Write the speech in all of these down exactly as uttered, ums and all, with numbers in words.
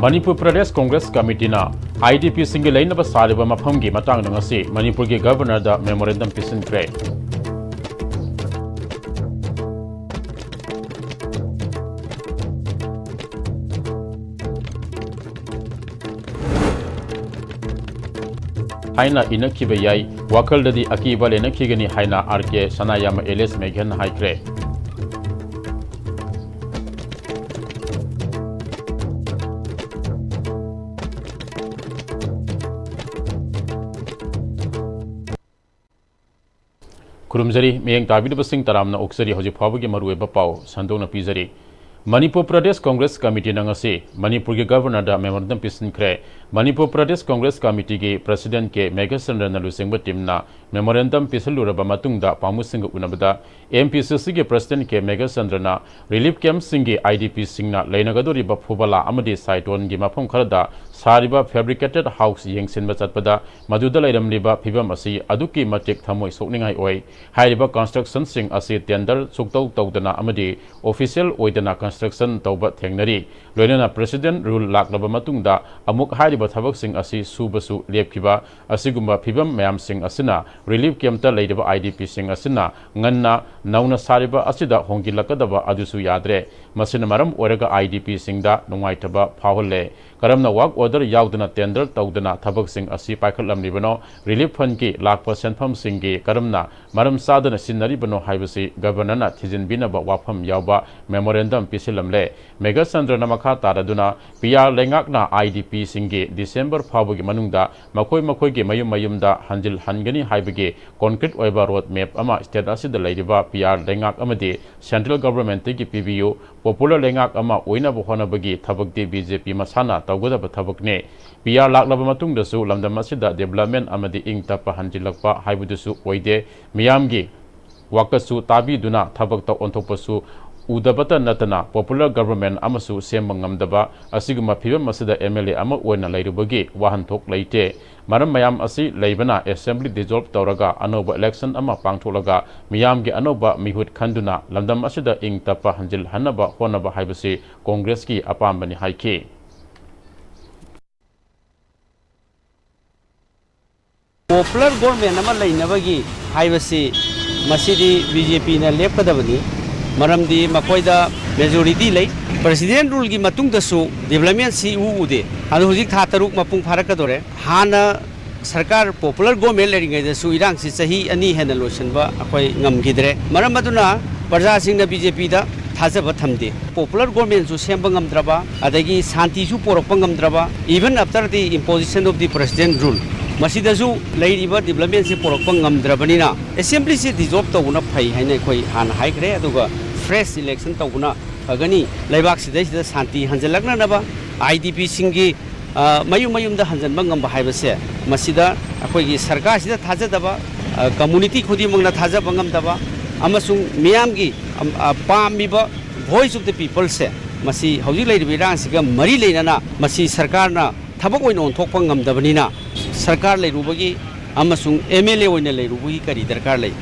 ꯃꯅꯤꯄꯨꯔ ꯄ꯭ꯔꯗꯦꯁ ꯀꯣꯡꯒ꯭ꯔꯦꯁ ꯀꯃꯤꯇꯤꯅ IDPꯁꯤꯡꯒꯤ ꯂꯩꯅꯕ ꯁꯥꯔꯤꯕ ꯃꯐꯝꯒꯤ ꯃꯇꯥꯡꯗ ꯉꯁꯤ ꯃꯅꯤꯄꯨꯔꯒꯤ ꯒꯕꯔꯅꯔꯗ ꯃꯦꯃꯣꯔꯦꯟꯗꯝ ꯄꯤꯁꯤꯟꯈ꯭ꯔꯦ꯫ ꯍꯥꯏꯅ ꯏꯅꯈꯤꯕ ꯌꯥꯏ, ꯋꯥꯈꯜꯗꯗꯤ ꯑꯀꯤꯕ ꯂꯩꯅꯈꯤꯒꯅꯤ ꯍꯥꯏꯅ RK ꯁꯅꯥꯌꯥꯝꯕ ꯑꯦꯂꯤꯁ ꯃꯦꯘꯟꯅ ꯍꯥꯏꯈ꯭ꯔꯦ꯫ ꯈꯨꯔꯨꯝꯖꯔꯤ, ꯃꯤꯠꯌꯦꯡ ꯇꯥꯕꯤꯔꯤꯕꯁꯤꯡ ꯇꯔꯥꯝꯅ ꯑꯣꯛꯆꯔꯤ꯫ ꯍꯧꯖꯤꯛ ꯐꯥꯎꯕꯒꯤ ꯃꯔꯨꯑꯣꯏꯕ ꯄꯥꯎ ꯁꯟꯗꯣꯛꯅ ꯄꯤꯖꯔꯤ꯫ ꯃꯅꯤꯄꯨꯔ ꯄ꯭ꯔꯗꯦꯁ ꯀꯣꯡꯒ꯭ꯔꯦꯁ ꯀꯃꯤꯇꯤꯅ ꯉꯁꯤ ꯃꯅꯤꯄꯨꯔꯒꯤ ꯒꯕꯔꯅꯔꯗ ꯃꯦꯃꯣꯔꯦꯟꯗꯝ ꯄꯤꯁꯤꯟꯈ꯭ꯔꯦ꯫ ꯃꯅꯤꯄꯨꯔ ꯄ꯭ꯔꯗꯦꯁ ꯀꯣꯡꯒ꯭ꯔꯦꯁ ꯀꯃꯤꯇꯤꯒꯤ ꯄ꯭ꯔꯁꯤꯗꯦꯟꯠ ꯀꯦ ꯃꯦꯘꯆꯟꯗ꯭ꯔꯅ ꯂꯨꯆꯤꯡꯕ ꯇꯤꯝꯅ ꯃꯦꯃꯣꯔꯦꯟꯗꯝ ꯄꯤꯁꯤꯜꯂꯨꯔꯕ ꯃꯇꯨꯡꯗ ꯄꯥꯎꯃꯤꯁꯤꯡꯒ ꯎꯅꯕꯗ MPCCꯒꯤ ꯄ꯭ꯔꯁꯤꯗꯦꯟꯠ ꯀꯦ ꯃꯦꯘꯆꯟꯗ꯭ꯔꯅ ꯔꯤꯂꯤꯐ ꯀꯦꯝꯞꯁꯤꯡꯒꯤ IDPꯁꯤꯡꯅ ꯂꯩꯅꯒꯗꯧꯔꯤꯕ ꯐꯨꯕꯂꯥ ꯑꯃꯗꯤ ꯁꯥꯏꯇꯣꯟꯒꯤ ꯃꯐꯝ ꯈꯔꯗ ꯁꯥꯔꯤꯕ fabricated house ꯌꯦꯡꯁꯤꯟꯕ ꯆꯠꯄꯗ ꯃꯗꯨꯗ ꯂꯩꯔꯝꯂꯤꯕ ꯐꯤꯕꯝ ꯑꯁꯤ ꯑꯗꯨꯛꯀꯤ ꯃꯇꯤꯛ ꯊꯃꯣꯏ ꯁꯣꯛꯅꯤꯡꯉꯥꯏ ꯑꯣꯏ꯫ ꯍꯥꯏꯔꯤꯕ constructionꯁꯤꯡ ꯑꯁꯤ tender ꯁꯨꯛꯇꯧ ꯇꯧꯗꯅ ꯑꯃꯗꯤ official ꯑꯣꯏꯗꯅ construction ꯇꯧꯕ ꯊꯦꯡꯅꯔꯤ꯫ ꯂꯣꯏꯅꯅ President Rule ꯂꯥꯛꯂꯕ ꯃꯇꯨꯡꯗ ꯑꯃꯨꯛ ꯍꯥꯏꯔꯤꯕ ꯊꯕꯛꯁꯤꯡ ꯑꯁꯤ ꯁꯨꯕꯁꯨ ꯂꯦꯞꯈꯤꯕ꯫ ꯑꯁꯤꯒꯨꯝꯕ ꯐꯤꯕꯝ ꯃꯌꯥꯝꯁꯤꯡ ꯑꯁꯤꯅ ꯔꯤꯂꯤꯐ ꯀꯦꯝꯞꯇ ꯂꯩꯔꯤꯕ IDPꯁꯤꯡ ꯑꯁꯤꯅ ꯉꯟꯅ ꯅꯧꯅ ꯁꯥꯔꯤꯕ ꯑꯁꯤꯗ ꯍꯣꯡꯖꯤꯜꯂꯛꯀꯗꯕ ꯑꯗꯨꯁꯨ ꯌꯥꯗ꯭ꯔꯦ꯫ ꯃꯁꯤꯅ ꯃꯔꯝ ꯑꯣꯏꯔꯒ IDPꯁꯤꯡꯗ ꯅꯨꯡꯉꯥꯏꯇꯕ ꯐꯥꯎꯍꯜꯂꯦ꯫ ꯀꯔꯝꯅ work order ꯌꯥꯎꯗꯅ tender ꯇꯧꯗꯅ ꯊꯕꯛꯁꯤꯡ ꯑꯁꯤ ꯄꯥꯏꯈꯠꯂꯝꯂꯤꯕꯅꯣ? ꯔꯤꯂꯤꯐ ꯐꯟꯒꯤ ꯂꯥꯛꯄ ꯁꯦꯟꯐꯝꯁꯤꯡꯒꯤ ꯀꯔꯝꯅ ꯃꯔꯝ ꯆꯥꯗꯅ ꯁꯤꯖꯤꯟꯅꯔꯤꯕꯅꯣ ꯍꯥꯏꯕꯁꯤ ꯒꯕꯔꯅꯔꯅ ꯊꯤꯖꯤꯟꯕꯤꯅꯕ ꯋꯥꯐꯝ ꯌꯥꯎꯕ ꯃꯦꯃꯣꯔꯦꯟꯗꯝ ꯄꯤꯁꯤꯜꯂꯝꯂꯦ꯫ ꯃꯦꯘꯆꯟꯗ꯭ꯔꯅ ꯃꯈꯥ ꯇꯥꯔꯗꯨꯅ PR ꯂꯩꯉꯥꯛꯅ IDPꯁꯤꯡꯒꯤ December ꯐꯥꯎꯕꯒꯤ ꯃꯅꯨꯡꯗ ꯃꯈꯣꯏ ꯃꯈꯣꯏꯒꯤ ꯃꯌꯨꯝ ꯃꯌꯨꯝꯗ ꯍꯟꯖꯤꯜꯍꯟꯒꯅꯤ ꯍꯥꯏꯕꯒꯤ concrete ꯑꯣꯏꯕ road map ꯑꯃ state ꯑꯁꯤꯗ ꯂꯩꯔꯤꯕ PR ꯂꯩꯉꯥꯛ ꯑꯃꯗꯤ central governmentꯇꯒꯤ ꯄꯤꯕꯤꯌꯨ꯫ Popular ꯂꯩꯉꯥꯛ ꯑꯃ ꯑꯣꯏꯅꯕ ꯍꯣꯠꯅꯕꯒꯤ ꯊꯕꯛꯇꯤ BJP ꯃꯁꯥꯅ ꯇꯧꯒꯗꯕ ꯊꯕꯛꯅꯤ꯫ PR ꯂꯥꯛꯂꯕ ꯃꯇꯨꯡꯗꯁꯨ ꯂꯝꯗꯝ ꯑꯁꯤꯗ development ꯑꯃꯗꯤ ꯏꯪ ꯇꯞꯄ ꯍꯟꯖꯤꯜꯂꯛꯄ ꯍꯥꯏꯕꯗꯨꯁꯨ ꯑꯣꯏꯗꯦ꯫ ꯃꯤꯌꯥꯝꯒꯤ ꯋꯥꯀꯠꯁꯨ ꯇꯥꯕꯤꯗꯨꯅ ꯊꯕꯛꯇ ꯑꯣꯟꯊꯣꯛꯄꯁꯨ ꯎꯗꯕꯇ ꯅꯠꯇꯅ popular government ꯑꯃꯁꯨ ꯁꯦꯝꯕ ꯉꯝꯗꯕ ꯑꯁꯤꯒꯨꯝꯕ ꯐꯤꯕꯝ ꯑꯁꯤꯗ MLA ꯑꯃ ꯑꯣꯏꯅ ꯂꯩꯔꯨꯕꯒꯤ ꯋꯥꯍꯟꯊꯣꯛ ꯂꯩꯇꯦ꯫ ꯃꯔꯝ ꯃꯌꯥꯝ ꯑꯁꯤ ꯂꯩꯕꯅ assembly dissolve ꯇꯧꯔꯒ ꯑꯅꯧꯕ election ꯑꯃ ꯄꯥꯡꯊꯣꯛꯂꯒ ꯃꯤꯌꯥꯝꯒꯤ ꯑꯅꯧꯕ ꯃꯤꯍꯨꯠ ꯈꯟꯗꯨꯅ ꯂꯝꯗꯝ ꯑꯁꯤꯗ ꯏꯪ ꯇꯞꯄ ꯍꯟꯖꯤꯜꯍꯟꯅꯕ ꯍꯣꯠꯅꯕ ꯍꯥꯏꯕꯁꯤ ꯀꯣꯡꯒ꯭ꯔꯦꯁꯀꯤ ꯑꯄꯥꯝꯕꯅꯤ ꯍꯥꯏꯈꯤ꯫ ꯄꯣꯄꯨꯂꯔ ꯒꯣꯔꯃꯦꯟ ꯑꯃ ꯂꯩꯅꯕꯒꯤ ꯍꯥꯏꯕꯁꯤ ꯃꯁꯤꯗꯤ ꯕꯤ ꯖꯦ ꯄꯤꯅ ꯂꯦꯞꯀꯗꯕꯅꯤ꯫ ꯃꯔꯝꯗꯤ ꯃꯈꯣꯏꯗ ꯃꯦꯖꯣꯔꯤꯇꯤ ꯂꯩ꯫ ꯄ꯭ꯔꯦꯁꯤꯗꯦꯟ ꯔꯨꯜꯒꯤ ꯃꯇꯨꯡꯗꯁꯨ ꯗꯤꯕ꯭ꯂꯞꯃꯦꯟꯁꯤ ꯏꯎ ꯎꯗꯦ꯫ ꯑꯗꯣ ꯍꯧꯖꯤꯛ ꯊꯥ ꯇꯔꯨꯛ ꯃꯄꯨꯡ ꯐꯥꯔꯛꯀꯗꯧꯔꯦ꯫ ꯍꯥꯟꯅ ꯁꯔꯀꯥꯔ ꯄꯣꯄꯨꯂꯔ ꯒꯣꯔꯃꯦꯟ ꯂꯩꯔꯤꯉꯩꯗꯁꯨ ꯏꯔꯥꯡꯁꯤ ꯆꯍꯤ ꯑꯅꯤ ꯍꯦꯟꯅ ꯂꯣꯏꯁꯤꯟꯕ ꯑꯩꯈꯣꯏ ꯉꯝꯈꯤꯗ꯭ꯔꯦ꯫ ꯃꯔꯝ ꯑꯗꯨꯅ ꯄ꯭ꯔꯖꯥꯁꯤꯡꯅ ꯕꯤ ꯖꯦ ꯄꯤꯗ ꯊꯥꯖꯕ ꯊꯝꯗꯦ꯫ ꯄꯣꯄꯨꯂꯔ ꯒꯣꯔꯃꯦꯟꯁꯨ ꯁꯦꯝꯕ ꯉꯝꯗ꯭ꯔꯕ, ꯑꯗꯒꯤ ꯁꯥꯟꯇꯤꯁꯨ ꯄꯣꯔꯛꯄ ꯉꯝꯗ꯭ꯔꯕ, even after the imposition of the president rule, ꯃꯁꯤꯗꯁꯨ ꯂꯩꯔꯤꯕ ꯗꯤꯕ꯭ꯂꯞꯃꯦꯟꯁꯤ ꯄꯣꯔꯛꯄ ꯉꯝꯗ꯭ꯔꯕꯅꯤꯅ ꯑꯦꯁꯦꯝꯕ꯭ꯂꯤꯁꯤ ꯗꯤꯖꯣꯜꯕ ꯇꯧꯕꯅ ꯐꯩ ꯍꯥꯏꯅ ꯑꯩꯈꯣꯏ ꯍꯥꯟꯅ ꯍꯥꯏꯈ꯭ꯔꯦ꯫ ꯑꯗꯨꯒ ꯐ꯭ꯔꯦꯁ ꯏꯂꯦꯛꯁꯟ ꯇꯧꯕꯅ ꯐꯒꯅꯤ꯫ ꯂꯩꯕꯥꯛꯁꯤꯗꯩꯁꯤꯗ ꯁꯥꯟꯇꯤ ꯍꯟꯖꯤꯜꯂꯛꯅꯅꯕ, ꯑꯥꯏ ꯗꯤ ꯄꯤꯁꯤꯡꯒꯤ, ꯑ, ꯃꯌꯨꯝ ꯃꯌꯨꯝꯗ ꯍꯟꯖꯤꯟꯕ ꯉꯝꯕ ꯍꯥꯏꯕꯁꯦ, ꯃꯁꯤꯗ ꯑꯩꯈꯣꯏꯒꯤ ꯁꯔꯀꯥꯔꯁꯤꯗ ꯊꯥꯖꯗꯕ, ꯑ, ꯀꯝꯃꯨꯅꯤꯇꯤ ꯈꯨꯗꯤꯡꯃꯛꯅ ꯊꯥꯖꯕ ꯉꯝꯗꯕ, ꯑꯃꯁꯨꯡ ꯃꯤꯌꯥꯝꯒꯤ, ꯑꯝ, ꯑ, ꯄꯥꯝꯃꯤꯕ Voice of the Peopleꯁꯦ, ꯃꯁꯤ ꯍꯧꯖꯤꯛ ꯂꯩꯔꯤꯕ ꯏꯔꯥꯡꯁꯤꯒ ꯃꯔꯤ ꯂꯩꯅꯅ ꯃꯁꯤ ꯁꯔꯀꯥꯔꯅ ꯊꯕꯛ ꯑꯣꯏꯅ ꯑꯣꯟꯊꯣꯛꯄ ꯉꯝꯗꯕꯅꯤꯅ, ꯁꯔꯀꯥꯔ ꯂꯩꯔꯨꯕꯒꯤ ꯑꯃꯁꯨꯡ ꯑꯦꯝ ꯑꯦꯜ ꯑꯦ ꯑꯣꯏꯅ ꯂꯩꯔꯨꯕꯒꯤ ꯀꯔꯤ ꯗꯔꯀꯥꯔ ꯂꯩ?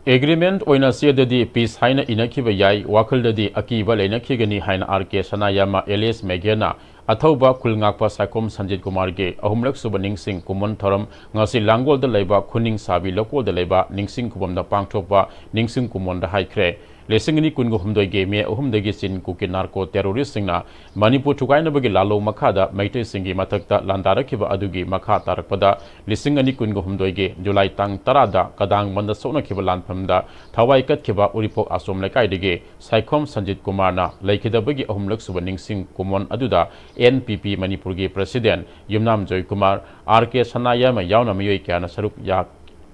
ꯑꯦꯒ꯭ꯔꯤꯃꯦꯟꯠ ꯑꯣꯏꯅ ꯆꯦꯗꯗꯤ ꯄꯤꯁ ꯍꯥꯏꯅ ꯏꯅꯈꯤꯕ ꯌꯥꯏ, ꯋꯥꯈꯜꯗꯗꯤ ꯑꯀꯤꯕ ꯂꯩꯅꯈꯤꯒꯅꯤ ꯍꯥꯏꯅ ꯑꯥꯔ ꯀꯦ ꯁꯅꯥꯌꯥꯃ ꯑꯦꯂꯤꯌꯥꯁ ꯃꯦꯘꯦꯅ ꯑꯊꯧꯕ ꯈꯨꯜ ꯉꯥꯛꯄ ꯁꯥꯏꯈꯣꯝ ꯁꯟꯖꯤꯠ ꯀꯨꯃꯥꯔꯒꯤ ꯑꯍꯨꯝꯂꯛ ꯁꯨꯕ ꯅꯤꯡꯁꯤꯡ ꯀꯨꯝꯑꯣꯟ ꯊꯧꯔꯝ ꯉꯁꯤ ꯂꯥꯡꯒꯣꯜꯗ ꯂꯩꯕ ꯈꯨꯅꯤꯡ ꯁꯥꯕꯤ ꯂꯧꯀꯣꯜꯗ ꯂꯩꯕ ꯅꯤꯡꯁꯤꯡ ꯈꯨꯕꯝꯗ ꯄꯥꯡꯊꯣꯛꯄ ꯅꯤꯡꯁꯤꯡ ꯀꯨꯝꯑꯣꯟꯗ ꯍꯥꯏꯈ꯭ꯔꯦ꯫ ꯂꯤꯁꯤꯡ ꯑꯅꯤ ꯀꯨꯟꯒ ꯍꯨꯝꯗꯣꯏꯒꯤ ꯃꯦ ꯑꯍꯨꯝꯗꯒꯤ ꯆꯤꯟ ꯀꯨꯀꯤ ꯅꯥꯔꯀꯣ ꯇꯦꯔꯣꯔꯤꯁꯁꯤꯡꯅ ꯃꯅꯤꯄꯨꯔ ꯊꯨꯒꯥꯏꯅꯕꯒꯤ ꯂꯥꯜꯂꯧ ꯃꯈꯥꯗ ꯃꯩꯇꯩꯁꯤꯡꯒꯤ ꯃꯊꯛꯇ ꯂꯥꯟꯗꯥꯔꯛꯈꯤꯕ ꯑꯗꯨꯒꯤ ꯃꯈꯥ ꯇꯥꯔꯛꯄꯗ ꯂꯤꯁꯤꯡ ꯑꯅꯤ ꯀꯨꯟꯒ ꯍꯨꯝꯗꯣꯏꯒꯤ ꯖꯨꯂꯥꯏ ꯇꯥꯡ ꯇꯔꯥꯗ ꯀꯗꯥꯡꯕꯟꯗ ꯁꯣꯛꯅꯈꯤꯕ ꯂꯥꯟꯐꯝꯗ ꯊꯋꯥꯏ ꯀꯠꯈꯤꯕ ꯎꯔꯤꯄꯣꯛ ꯑꯁꯣꯝ ꯂꯩꯀꯥꯏꯗꯒꯤ ꯁꯥꯏꯈꯣꯝ ꯁꯟꯖꯤꯠ ꯀꯨꯃꯥꯔꯅ ꯂꯩꯈꯤꯗꯕꯒꯤ ꯑꯍꯨꯝꯂꯛ ꯁꯨꯕ ꯅꯤꯡꯁꯤꯡ ꯀꯨꯝꯑꯣꯟ ꯑꯗꯨꯗ ꯑꯦꯟ ꯄꯤ ꯄꯤ ꯃꯅꯤꯄꯨꯔꯒꯤ ꯄ꯭ꯔꯁꯤꯗꯦꯟ ꯌꯨꯝꯅꯥꯝ ꯖꯣꯏꯀꯨꯃꯥꯔ, ꯑꯥꯔ ꯀꯦ ꯁꯅꯥꯌꯥꯃ ꯌꯥꯎꯅ ꯃꯤꯑꯣꯏ ꯀꯌꯥꯅ ꯁꯔꯨꯛ ꯌꯥ-,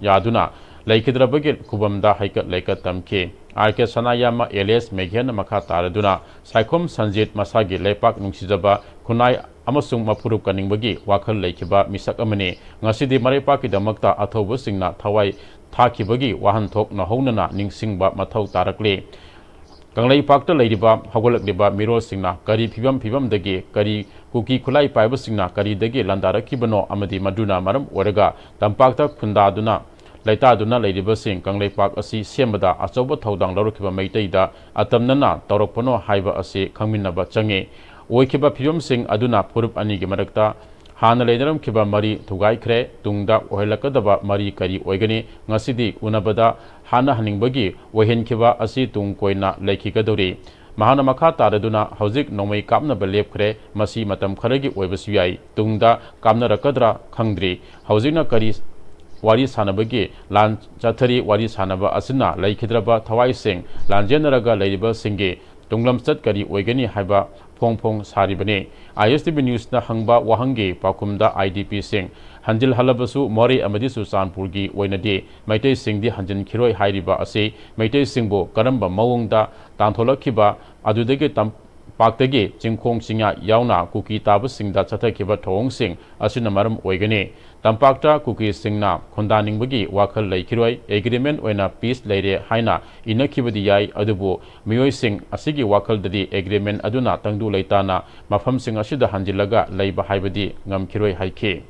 ꯌꯥꯗꯨꯅ ꯂꯩꯈꯤꯗ꯭ꯔꯕꯒꯤ ꯈꯨꯕꯝꯗ ꯍꯩꯀꯠ ꯂꯩꯀꯠ ꯇꯝꯈꯤ꯫ ꯑꯥꯔ ꯀꯦ ꯁꯅꯥꯌꯥꯃ ꯑꯦꯂꯤꯌꯥꯁ ꯃꯦꯘꯦꯟꯅ ꯃꯈꯥ ꯇꯥꯔꯗꯨꯅ ꯁꯥꯏꯈꯣꯝ ꯁꯟꯖꯤꯠ ꯃꯁꯥꯒꯤ ꯂꯩꯄꯥꯛ ꯅꯨꯡꯁꯤꯖꯕ ꯈꯨꯟꯅꯥꯏ ꯑꯃꯁꯨꯡ ꯃꯐꯨꯔꯨꯞ ꯀꯟꯅꯤꯡꯕꯒꯤ ꯋꯥꯈꯜ ꯂꯩꯈꯤꯕ ꯃꯤꯁꯛ ꯑꯃꯅꯤ꯫ ꯉꯁꯤꯗꯤ ꯃꯔꯩꯄꯥꯛꯀꯤꯗꯃꯛꯇ ꯑꯊꯧꯕꯁꯤꯡꯅ ꯊꯋꯥꯏ ꯊꯥꯈꯤꯕꯒꯤ ꯋꯥꯍꯟꯊꯣꯛ ꯅꯧꯍꯧꯅꯅ ꯅꯤꯡꯁꯤꯡꯕ ꯃꯊꯧ ꯇꯥꯔꯛꯂꯤ꯫ ꯀꯪꯂꯩꯄꯥꯛꯇ ꯂꯩꯔꯤꯕ ꯍꯧꯒꯠꯂꯛꯂꯤꯕ ꯃꯤꯔꯣꯜꯁꯤꯡꯅ ꯀꯔꯤ ꯐꯤꯕꯝ ꯐꯤꯕꯝꯗꯒꯤ, ꯀꯔꯤ ꯀꯨꯀꯤ ꯈꯨꯠꯂꯥꯏ ꯄꯥꯏꯕꯁꯤꯡꯅ ꯀꯔꯤꯗꯒꯤ ꯂꯥꯟꯗꯥꯔꯛꯈꯤꯕꯅꯣ ꯑꯃꯗꯤ ꯃꯗꯨꯅ ꯃꯔꯝ ꯑꯣꯏꯔꯒ ꯇꯝꯄꯥꯛꯇ ꯈꯨꯟꯗꯥꯗꯨꯅ ꯂꯩꯇꯥꯗꯨꯅ ꯂꯩꯔꯤꯕꯁꯤꯡ ꯀꯪꯂꯩꯄꯥꯛ ꯑꯁꯤ ꯁꯦꯝꯕꯗ ꯑꯆꯧꯕ ꯊꯧꯗꯥꯡ ꯂꯧꯔꯛꯈꯤꯕ ꯃꯩꯇꯩꯗ ꯑꯇꯝꯅꯅ ꯇꯧꯔꯛꯄꯅꯣ ꯍꯥꯏꯕ ꯑꯁꯤ ꯈꯪꯃꯤꯟꯅꯕ ꯆꯪꯏ꯫ ꯑꯣꯏꯈꯤꯕ ꯐꯤꯕꯝꯁꯤꯡ ꯑꯗꯨꯅ ꯐꯨꯔꯨꯞ ꯑꯅꯤꯒꯤ ꯃꯔꯛꯇ ꯍꯥꯟꯅ ꯂꯩꯅꯔꯝꯈꯤꯕ ꯃꯔꯤ ꯊꯨꯒꯥꯏꯈ꯭ꯔꯦ꯫ ꯇꯨꯡꯗ ꯑꯣꯏꯍꯜꯂꯛꯀꯗꯕ ꯃꯔꯤ ꯀꯔꯤ ꯑꯣꯏꯒꯅꯤ? ꯉꯁꯤꯗꯤ ꯎꯅꯕꯗ ꯍꯥꯟꯅꯍꯟꯅꯤꯡꯕꯒꯤ ꯑꯣꯏꯍꯟꯈꯤꯕ ꯑꯁꯤ ꯇꯨꯡ ꯀꯣꯏꯅ ꯂꯩꯈꯤꯒꯗꯧꯔꯤ꯫ ꯃꯍꯥꯛꯅ ꯃꯈꯥ ꯇꯥꯔꯗꯨꯅ, "ꯍꯧꯖꯤꯛ ꯅꯣꯡꯃꯩ ꯀꯥꯞꯅꯕ ꯂꯦꯞꯈ꯭ꯔꯦ꯫ ꯃꯁꯤ ꯃꯇꯝ ꯈꯔꯒꯤ ꯑꯣꯏꯕꯁꯨ ꯌꯥꯏ꯫ ꯇꯨꯡꯗ ꯀꯥꯞꯅꯔꯛꯀꯗ꯭ꯔꯥ ꯈꯪꯗ꯭ꯔꯤ꯫ ꯍꯧꯖꯤꯛꯅ ꯀꯔꯤ ꯋꯥꯔꯤ ꯁꯥꯟꯅꯕꯒꯤ ꯂꯥꯟ ꯆꯠꯊꯔꯤ? ꯋꯥꯔꯤ ꯁꯥꯟꯅꯕ ꯑꯁꯤꯅ ꯂꯩꯈꯤꯗ꯭ꯔꯕ ꯊꯋꯥꯏꯁꯤꯡ ꯂꯥꯟꯖꯦꯟꯅꯔꯒ ꯂꯩꯔꯤꯕꯁꯤꯡꯒꯤ ꯇꯨꯡꯂꯝꯆꯠ ꯀꯔꯤ ꯑꯣꯏꯒꯅꯤ ꯍꯥꯏꯕ ꯐꯣꯡ ꯐꯣꯡ ꯁꯥꯔꯤꯕꯅꯤ"꯫ ISTV Newsꯅ ꯍꯪꯕ ꯋꯥꯍꯪꯒꯤ ꯄꯥꯎꯈꯨꯝꯗ, IDPꯁꯤꯡ ꯍꯟꯖꯤꯜꯍꯜꯂꯕꯁꯨ ꯃꯣꯔꯦ ꯑꯃꯗꯤ ꯆꯨꯔꯆꯥꯟꯄꯨꯔꯒꯤ ꯑꯣꯏꯅꯗꯤ ꯃꯩꯇꯩꯁꯤꯡꯗꯤ ꯍꯟꯖꯤꯟꯈꯤꯔꯣꯏ ꯍꯥꯏꯔꯤꯕ ꯑꯁꯤ ꯃꯩꯇꯩꯁꯤꯡꯕꯨ ꯀꯔꯝꯕ ꯃꯑꯣꯡꯗ ꯇꯥꯟꯊꯣꯛꯂꯛꯈꯤꯕ ꯑꯗꯨꯗꯒꯤ ꯇꯝꯄꯥꯛꯇꯒꯤ ꯆꯤꯡꯈꯣꯡ ꯆꯤꯡꯌꯥ ꯌꯥꯎꯅ ꯀꯨꯀꯤ ꯇꯥꯕꯁꯤꯡꯗ ꯆꯠꯊꯈꯤꯕ ꯊꯧꯑꯣꯡꯁꯤꯡ ꯑꯁꯤꯅ ꯃꯔꯝ ꯑꯣꯏꯒꯅꯤ꯫ ꯇꯝꯄꯥꯛꯇ ꯀꯨꯀꯤꯁꯤꯡꯅ ꯈꯨꯟꯗꯥꯅꯤꯡꯕꯒꯤ ꯋꯥꯈꯜ ꯂꯩꯈꯤꯔꯣꯏ꯫ ꯑꯦꯒ꯭ꯔꯤꯃꯦꯟ ꯑꯣꯏꯅ ꯄꯤꯁ ꯂꯩꯔꯦ ꯍꯥꯏꯅ ꯏꯅꯈꯤꯕꯗꯤ ꯌꯥꯏ, ꯑꯗꯨꯕꯨ ꯃꯤꯑꯣꯏꯁꯤꯡ ꯑꯁꯤꯒꯤ ꯋꯥꯈꯜꯗꯗꯤ ꯑꯦꯒ꯭ꯔꯤꯃꯦꯟ ꯑꯗꯨꯅ ꯇꯪꯗꯨ ꯂꯩꯇꯥꯅ ꯃꯐꯝꯁꯤꯡ ꯑꯁꯤꯗ ꯍꯟꯖꯤꯜꯂꯒ ꯂꯩꯕ ꯍꯥꯏꯕꯗꯤ ꯉꯝꯈꯤꯔꯣꯏ ꯍꯥꯏꯈꯤ꯫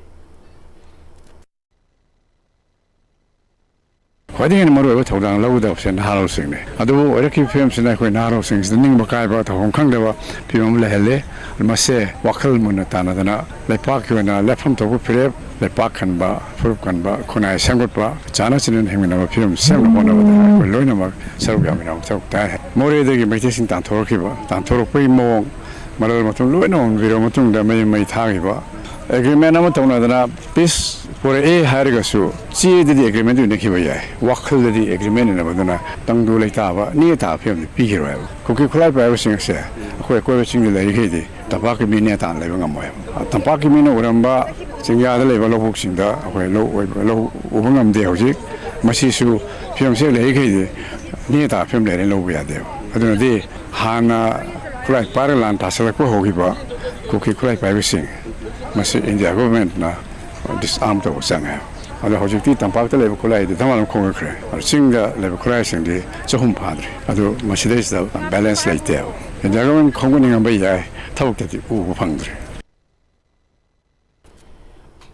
ꯈ꯭ꯋꯥꯏꯗꯒꯤ ꯍꯦꯟꯅ ꯃꯔꯨꯑꯣꯏꯕ ꯊꯧꯗꯥꯡ ꯂꯧꯒꯗꯕꯁꯦ ꯅꯍꯥꯔꯣꯜꯁꯤꯡꯅꯤ꯫ ꯑꯗꯨꯕꯨ ꯑꯣꯏꯔꯛꯈꯤꯕ ꯐꯤꯕꯝꯁꯤꯅ ꯑꯩꯈꯣꯏ ꯅꯍꯥꯔꯣꯜꯁꯤꯡꯁꯤꯗ ꯅꯤꯡꯕ ꯀꯥꯏꯕ, ꯇꯧꯐꯝ ꯈꯪꯗꯕ ꯐꯤꯕꯝ ꯑꯃ ꯂꯩꯍꯜꯂꯦ꯫ ꯃꯁꯦ ꯋꯥꯈꯜ ꯃꯨꯟꯅ ꯇꯥꯟꯅꯗꯅ ꯂꯩꯄꯥꯛꯀꯤ ꯑꯣꯏꯅ ꯂꯦꯞꯐꯝ ꯊꯣꯛꯄ ꯐꯤꯔꯦꯞ, ꯂꯩꯄꯥꯛ ꯀꯟꯕ, ꯐꯨꯔꯨꯞ ꯀꯟꯕ, ꯈꯨꯟꯅꯥꯏ ꯁꯦꯝꯒꯠꯄ, ꯆꯥꯅ ꯆꯤꯟꯅ ꯍꯤꯡꯃꯤꯟꯅꯕ ꯐꯤꯕꯝ ꯁꯦꯝꯅꯕ ꯍꯣꯠꯅꯕꯗ ꯑꯩꯈꯣꯏ ꯂꯣꯏꯅꯃꯛ ꯁꯔꯨꯛ ꯌꯥꯃꯤꯟꯅꯕ ꯃꯊꯧ ꯇꯥꯏ꯫ ꯃꯣꯔꯦꯗꯒꯤ ꯃꯩꯇꯩꯁꯤꯡ ꯇꯥꯟꯊꯣꯔꯛꯈꯤꯕ, ꯇꯥꯟꯊꯣꯔꯛꯄꯒꯤ ꯃꯑꯣꯡ, ꯃꯔꯜ ꯃꯊꯨꯝ ꯂꯣꯏꯅ ꯍꯨꯟꯕꯤꯔꯕ ꯃꯇꯨꯡꯗ ꯃꯌꯨꯝ ꯃꯩ ꯊꯥꯈꯤꯕ, ꯑꯦꯒ꯭ꯔꯤꯃꯦꯟ ꯑꯃ ꯇꯧꯅꯗꯅ ꯄꯤꯁ ꯄꯨꯔꯛꯑꯦ ꯍꯥꯏꯔꯒꯁꯨ ꯆꯦꯗꯗꯤ ꯑꯦꯒ꯭ꯔꯤꯃꯦꯟꯗꯨ ꯏꯅꯈꯤꯕ ꯌꯥꯏ, ꯋꯥꯈꯜꯗꯗꯤ ꯑꯦꯒ꯭ꯔꯤꯃꯦꯟ ꯏꯅꯕꯗꯨꯅ ꯇꯪꯗꯨ ꯂꯩꯇꯥꯕ, ꯅꯦ ꯇꯥꯕ ꯐꯤꯕꯝꯗꯤ ꯄꯤꯈꯤꯔꯣꯏ ꯍꯥꯏꯕ꯫ ꯀꯨꯀꯤ ꯈꯨꯠꯂꯥꯏ ꯄꯥꯏꯕꯁꯤꯡ ꯑꯁꯦ ꯑꯩꯈꯣꯏ ꯑꯀꯣꯏꯕ ꯆꯤꯡꯗ ꯂꯩꯔꯤꯈꯩꯗꯤ ꯇꯝꯄꯥꯛꯀꯤ ꯃꯤ ꯅꯦ ꯇꯥꯅ ꯂꯩꯕ ꯉꯝꯃꯣꯏ ꯍꯥꯏꯕ꯫ ꯇꯝꯄꯥꯛꯀꯤ ꯃꯤꯅ ꯎꯔꯝꯕ ꯆꯤꯡꯌꯥꯗ ꯂꯩꯕ ꯂꯧꯕꯨꯛꯁꯤꯡꯗ ꯑꯩꯈꯣꯏ ꯂꯧ ꯑꯣꯏꯕ, ꯂꯧ ꯎꯕ ꯉꯝꯗꯦ ꯍꯧꯖꯤꯛ꯫ ꯃꯁꯤꯁꯨ ꯐꯤꯕꯝꯁꯦ ꯂꯩꯔꯤꯈꯩꯗꯤ ꯅꯦ ꯇꯥꯕ ꯐꯤꯕꯝ ꯂꯩꯔꯦ ꯂꯧꯕ ꯌꯥꯗꯦꯕ꯫ ꯑꯗꯨꯅꯗꯤ ꯍꯥꯟꯅ ꯈꯨꯠꯂꯥꯏ ꯄꯥꯏꯔꯒ ꯂꯥꯟ ꯇꯥꯁꯜꯂꯛꯄ ꯍꯧꯈꯤꯕ ꯀꯨꯀꯤ ꯈꯨꯠꯂꯥꯏ ꯄꯥꯏꯕꯁꯤꯡ, ꯃꯁꯤ ꯏꯟꯗꯤꯌꯥ ꯒꯣꯚꯔꯟꯃꯦꯟꯠꯅ ꯗꯤꯁꯑꯥꯔꯝ ꯇꯧꯕ ꯆꯪꯉꯦ꯫ ꯑꯗꯣ ꯍꯧꯖꯤꯛꯇꯤ ꯇꯝꯄꯥꯛꯇ ꯂꯩꯕ ꯈꯨꯠꯂꯥꯏꯗꯤ ꯙꯃꯥ ꯑꯗꯨꯝ ꯈꯣꯡꯉꯛꯈ꯭ꯔꯦ꯫ ꯑꯗꯣ ꯆꯤꯡꯗ ꯂꯩꯕ ꯈꯨꯠꯂꯥꯏꯁꯤꯡꯗꯤ ꯆꯍꯨꯝ ꯐꯥꯗ꯭ꯔꯤ꯫ ꯑꯗꯨ ꯃꯁꯤꯗꯩꯁꯤꯗ ꯕꯦꯂꯦꯟꯁ ꯂꯩꯇꯦꯕ꯫ ꯏꯟꯗꯤꯌꯥ ꯒꯣꯚꯔꯟꯃꯦꯟꯠ ꯈꯣꯝꯒꯠꯅꯤꯡꯉꯝꯕ ꯌꯥꯏ, ꯊꯕꯛꯇꯗꯤ ꯎꯕ ꯐꯪꯗ꯭ꯔꯤ꯫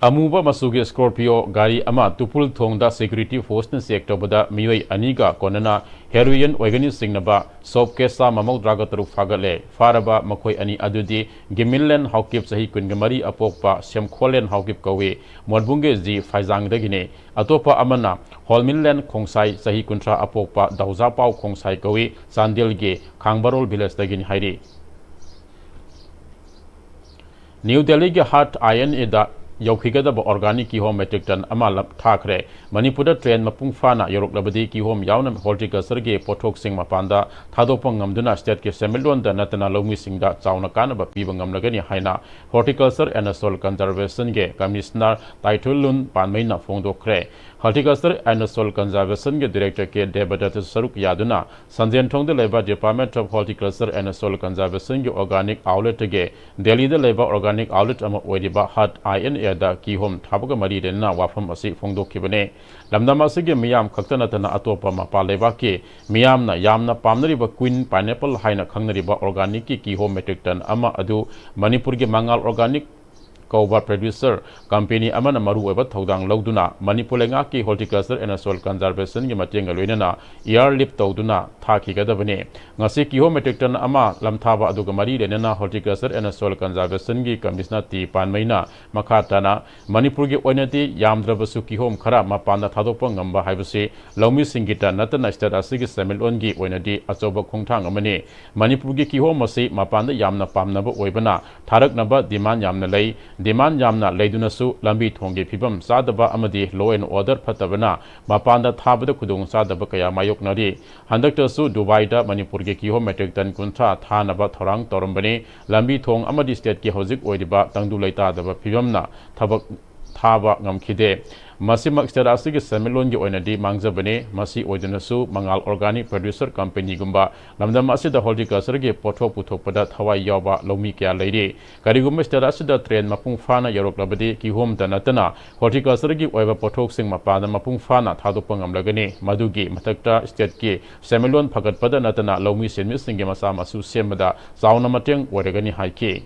ꯑꯃꯨꯕ ꯃꯆꯨꯒꯤ Scorpio ꯒꯥꯔꯤ ꯑꯃ ꯇꯨꯄꯨꯜ ꯊꯣꯡꯗ security force ꯅ check ꯇꯧꯕꯗ ꯃꯤꯑꯣꯏ ꯑꯅꯤꯒ ꯀꯣꯟꯅꯅ heroin ꯑꯣꯏꯒꯅꯤ ꯆꯤꯡꯅꯕ soap case ꯆꯥꯝꯃ ꯃꯧꯗ꯭ꯔꯥꯒ ꯇꯔꯨꯛ ꯐꯥꯒꯠꯂꯦ꯫ ꯐꯥꯔꯕ ꯃꯈꯣꯏ ꯑꯅꯤ ꯑꯗꯨꯗꯤ ꯒꯤꯃꯤꯟꯂꯦꯟ ꯍꯥꯎꯀꯤꯞ, ꯆꯍꯤ ꯀꯨꯟꯃꯔꯤ, ꯑꯄꯣꯛꯄ ꯁꯦꯝꯈꯣꯂꯦꯟ ꯍꯥꯎꯀꯤꯞ ꯀꯧꯏ꯫ ꯃꯣꯠꯕꯨꯡꯒꯤ ꯖꯤ ꯐꯥꯏꯖꯥꯡꯗꯒꯤꯅꯤ꯫ ꯑꯇꯣꯞꯄ ꯑꯃꯅ ꯍꯣꯜꯃꯤꯟꯂꯦꯟ ꯈꯣꯡꯁꯥꯏ, ꯆꯍꯤ ꯀꯨꯟꯊ꯭ꯔꯥ, ꯑꯄꯣꯛꯄ ꯗꯧꯖꯥꯄꯥꯎ ꯈꯣꯡꯁꯥꯏ ꯀꯧꯏ꯫ ꯆꯥꯟꯗꯦꯜꯒꯤ ꯈꯥꯡꯕꯥꯔꯣꯜ village ꯗꯒꯤꯅꯤ ꯍꯥꯏꯔꯤ꯫ ꯅ꯭ꯌꯨ ꯗꯦꯜꯂꯤꯒꯤ ꯍꯥꯠ ꯑꯥꯏ ꯑꯦꯟ ꯑꯦꯗ ꯌꯧꯈꯤꯒꯗꯕ organic ꯀꯤꯍꯣꯝ metric ton ꯑꯃ ꯂꯞ-, ꯊꯥꯈ꯭ꯔꯦ꯫ ꯃꯅꯤꯄꯨꯔꯗ train ꯃꯄꯨꯡ ꯐꯥꯅ ꯌꯧꯔꯛꯂꯕꯗꯤ ꯀꯤꯍꯣꯝ ꯌꯥꯎꯅ horticulture ꯒꯤ ꯄꯣꯠꯊꯣꯛꯁꯤꯡ ꯃꯄꯥꯟꯗ ꯊꯥꯗꯣꯛꯄ ꯉꯝꯗꯨꯅ state ꯀꯤ ꯁꯦꯟꯃꯤꯠꯂꯣꯟꯗ ꯅꯠꯇꯅ ꯂꯧꯃꯤꯁꯤꯡꯗ ꯆꯥꯎꯅ ꯀꯥꯟꯅꯕ ꯄꯤꯕ ꯉꯝꯂꯒꯅꯤ ꯍꯥꯏꯅ Horticulture and Soil Conservation ꯒꯤ Commissioner ꯇꯥꯏꯊꯨꯜꯂꯨꯟ ꯄꯥꯟꯃꯩꯅ ꯐꯣꯡꯗꯣꯛꯈ꯭ꯔꯦ꯫ Horticulture and Soil Conservation ꯒꯤ Director ꯀꯦ ꯗꯦꯕꯗꯠꯇ ꯁꯔꯨꯛ ꯌꯥꯗꯨꯅ ꯁꯟꯖꯦꯟꯊꯣꯡꯗ ꯂꯩꯕ Department of Horticulture and Soil Conservation ꯒꯤ organic outlet ꯇꯒꯤ ꯗꯦꯜꯂꯤꯗ ꯂꯩꯕ organic outlet ꯑꯃ ꯑꯣꯏꯔꯤꯕ ꯍꯥꯠ ꯑꯥꯏ ꯑꯦꯟ ꯑꯦꯗ ꯀꯤꯍꯣꯝ ꯊꯥꯕꯒ ꯃꯔꯤ ꯂꯩꯅꯅ ꯋꯥꯐꯝ ꯑꯁꯤ ꯐꯣꯡꯗꯣꯛꯈꯤꯕꯅꯤ꯫ ꯂꯝꯗꯝ ꯑꯁꯤꯒꯤ ꯃꯤꯌꯥꯝ ꯈꯛꯇ ꯅꯠꯇꯅ ꯑꯇꯣꯞꯄ ꯃꯄꯥꯟ ꯂꯩꯕꯥꯛꯀꯤ ꯃꯤꯌꯥꯝꯅ ꯌꯥꯝꯅ ꯄꯥꯝꯅꯔꯤꯕ Queen Pineapple ꯍꯥꯏꯅ ꯈꯪꯅꯔꯤꯕ organic ꯀꯤ ꯀꯤꯍꯣꯝ metric ton ꯑꯃ ꯑꯗꯨ ꯃꯅꯤꯄꯨꯔꯒꯤ ꯃꯉꯥꯜ organic ꯀꯧꯕ producer company ꯑꯃꯅ ꯃꯔꯨꯑꯣꯏꯕ ꯊꯧꯗꯥꯡ ꯂꯧꯗꯨꯅ ꯃꯅꯤꯄꯨꯔ ꯂꯩꯉꯥꯛꯀꯤ Horticulture and Soil Conservation ꯒꯤ ꯃꯇꯦꯡꯒ ꯂꯣꯏꯅꯅ airlift ꯇꯧꯗꯨꯅ ꯊꯥꯈꯤꯒꯗꯕꯅꯤ꯫ ꯉꯁꯤ ꯀꯤꯍꯣꯝ metric ton ꯑꯃ ꯂꯝꯊꯥꯕ ꯑꯗꯨꯒ ꯃꯔꯤ ꯂꯩꯅꯅ Horticulture and Soil Conservation ꯒꯤ Commissioner ꯇꯤ ꯄꯥꯟꯃꯩꯅ ꯃꯈꯥ ꯇꯥꯅ ꯃꯅꯤꯄꯨꯔꯒꯤ ꯑꯣꯏꯅꯗꯤ ꯌꯥꯝꯗ꯭ꯔꯕꯁꯨ ꯀꯤꯍꯣꯝ ꯈꯔ ꯃꯄꯥꯟꯗ ꯊꯥꯗꯣꯛꯄ ꯉꯝꯕ ꯍꯥꯏꯕꯁꯤ ꯂꯧꯃꯤꯁꯤꯡꯒꯤꯇ ꯅꯠꯇꯅ state ꯑꯁꯤꯒꯤ ꯁꯦꯟꯃꯤꯠꯂꯣꯟꯒꯤ ꯑꯣꯏꯅꯗꯤ ꯑꯆꯧꯕ ꯈꯣꯡꯊꯥꯡ ꯑꯃꯅꯤ꯫ ꯃꯅꯤꯄꯨꯔꯒꯤ ꯀꯤꯍꯣꯝ ꯑꯁꯤ ꯃꯄꯥꯟꯗ ꯌꯥꯝꯅ ꯄꯥꯝꯅꯕ ꯑꯣꯏꯕꯅ ꯊꯥꯔꯛꯅꯕ demand ꯌꯥꯝꯅ ꯂꯩ꯫ Demand ꯌꯥꯝꯅ ꯂꯩꯗꯨꯅꯁꯨ ꯂꯝꯕꯤ ꯊꯣꯡꯒꯤ ꯐꯤꯕꯝ ꯆꯥꯗꯕ ꯑꯃꯗꯤ law and order ꯐꯠꯇꯕꯅ ꯃꯄꯥꯟꯗ ꯊꯥꯕꯗ ꯈꯨꯗꯣꯡꯆꯥꯗꯕ ꯀꯌꯥ ꯃꯥꯌꯣꯛꯅꯔꯤ꯫ ꯍꯟꯗꯛꯇꯁꯨ ꯗꯨꯕꯥꯏꯗ ꯃꯅꯤꯄꯨꯔꯒꯤ ꯀꯤꯍꯣꯝ metric ton ꯀꯨꯟꯊ꯭ꯔꯥ ꯊꯥꯅꯕ ꯊꯧꯔꯥꯡ ꯇꯧꯔꯝꯕꯅꯤ꯫ ꯂꯝꯕꯤ ꯊꯣꯡ ꯑꯃꯗꯤ state ꯀꯤ ꯍꯧꯖꯤꯛ ꯑꯣꯏꯔꯤꯕ ꯇꯪꯗꯨ ꯂꯩꯇꯥꯗꯕ ꯐꯤꯕꯝꯅ ꯊꯕꯛ ꯊꯥꯕ ꯉꯝꯈꯤꯗꯦ꯫ ꯃꯁꯤꯃꯛ state ꯑꯁꯤꯒꯤ ꯁꯦꯟꯃꯤꯠꯂꯣꯟꯒꯤ ꯑꯣꯏꯅꯗꯤ ꯃꯥꯡꯖꯕꯅꯤ꯫ ꯃꯁꯤ ꯑꯣꯏꯗꯨꯅꯁꯨ ꯃꯉꯥꯜ organic producer company ꯒꯨꯝꯕ ꯂꯝꯗꯝ ꯑꯁꯤꯗ horticulture ꯒꯤ ꯄꯣꯠꯊꯣꯛ ꯄꯨꯊꯣꯛꯄꯗ ꯊꯋꯥꯏ ꯌꯥꯎꯕ ꯂꯧꯃꯤ ꯀꯌꯥ ꯂꯩꯔꯤ꯫ ꯀꯔꯤꯒꯨꯝꯕ state ꯑꯁꯤꯗ train ꯃꯄꯨꯡ ꯐꯥꯅ ꯌꯧꯔꯛꯂꯕꯗꯤ ꯀꯤꯍꯣꯝꯇ ꯅꯠꯇꯅ horticulture ꯒꯤ ꯑꯣꯏꯕ ꯄꯣꯠꯊꯣꯛꯁꯤꯡ ꯃꯄꯥꯟꯗ ꯃꯄꯨꯡ ꯐꯥꯅ ꯊꯥꯗꯣꯛꯄ ꯉꯝꯂꯒꯅꯤ꯫ ꯃꯗꯨꯒꯤ ꯃꯊꯛꯇ state ꯀꯤ ꯁꯦꯟꯃꯤꯠꯂꯣꯟ ꯐꯒꯠꯄꯗ ꯅꯠꯇꯅ ꯂꯧꯃꯤ ꯁꯦꯟꯃꯤꯁꯤꯡꯒꯤ ꯃꯆꯥ ꯃꯁꯨ ꯁꯦꯝꯕꯗ ꯆꯥꯎꯅ ꯃꯇꯦꯡ ꯑꯣꯏꯔꯒꯅꯤ ꯍꯥꯏꯈꯤ꯫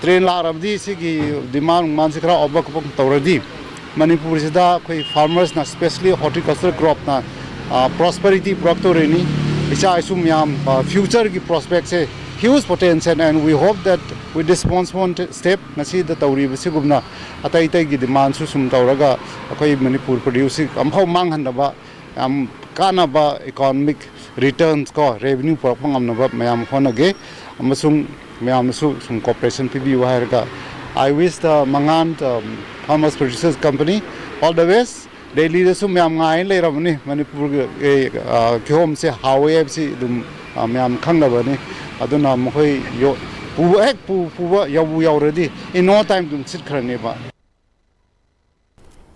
ꯇ꯭ꯔꯦꯟ ꯂꯥꯛꯂꯕꯗꯤ ꯁꯤꯒꯤ ꯗꯤꯃꯥꯟ ꯅꯨꯡꯃꯥꯟꯁꯤ ꯈꯔ ꯑꯣꯚꯔꯀꯝ ꯇꯧꯔꯗꯤ ꯃꯅꯤꯄꯨꯔꯁꯤꯗ ꯑꯩꯈꯣꯏ ꯐꯥꯔꯃꯔꯁꯅ, specially horticulture cropꯅ, ꯄ꯭ꯔꯣꯁꯄꯔꯤꯇꯤ ꯄꯨꯔꯛꯇꯧꯔꯤꯅꯤ꯫ ꯏꯆꯥ ꯏꯁꯨ ꯃꯌꯥꯝ, ꯐ꯭ꯌꯨꯆꯔꯒꯤ ꯄ꯭ꯔꯣꯁꯄꯦꯛꯁꯦ huge potential, and we hope that with this small step ꯉꯁꯤꯗ ꯇꯧꯔꯤꯕꯁꯤꯒꯨꯝꯅ ꯑꯇꯩ ꯑꯇꯩꯒꯤ ꯗꯤꯃꯥꯟꯁꯨ ꯁꯨꯝ ꯇꯧꯔꯒ ꯑꯩꯈꯣꯏ ꯃꯅꯤꯄꯨꯔ ꯄ꯭ꯔꯣꯗ꯭ꯌꯨꯁꯁꯤ ꯑꯃꯐꯥꯎ ꯃꯥꯡꯍꯟꯗꯕ, ꯌꯥꯝ ꯀꯥꯟꯅꯕ ꯏꯀꯣꯅꯣꯃꯤꯛ ꯔꯤꯇꯔꯟꯁ ꯀꯣ, ꯔꯦꯚꯤꯅ꯭ꯌꯨ ꯄꯨꯔꯛꯄ ꯉꯝꯅꯕ ꯃꯌꯥꯝ ꯍꯣꯠꯅꯒꯦ꯫ ꯑꯃꯁꯨꯡ ꯃꯌꯥꯝꯅꯁꯨ ꯁꯨꯝ ꯀꯣꯑꯣꯄꯔꯦꯁꯟ ꯄꯤꯕꯤꯌꯨ ꯍꯥꯏꯔꯒ, I wish the Mangan, um, Farmers Producers Company all the best꯫ ꯗꯦꯜꯂꯤꯗꯁꯨ ꯃꯌꯥꯝ ꯉꯥꯏꯅ ꯂꯩꯔꯕꯅꯤ ꯃꯅꯤꯄꯨꯔꯒꯤ, ꯑ, ꯀꯤꯍꯣꯝꯁꯦ ꯍꯥꯎꯋꯦ ꯍꯥꯏꯕꯁꯤ ꯑꯗꯨꯝ, ꯑ, ꯃꯌꯥꯝ ꯈꯪꯅꯕꯅꯤ꯫ ꯑꯗꯨꯅ ꯃꯈꯣꯏ ꯌꯣ-, ꯄꯨꯕ ꯍꯦꯛ ꯄꯨ-, ꯄꯨꯕ ꯌꯧꯕꯨ ꯌꯧꯔꯗꯤ in no time ꯑꯗꯨꯝ ꯁꯤꯠꯈ꯭ꯔꯅꯦꯕ꯫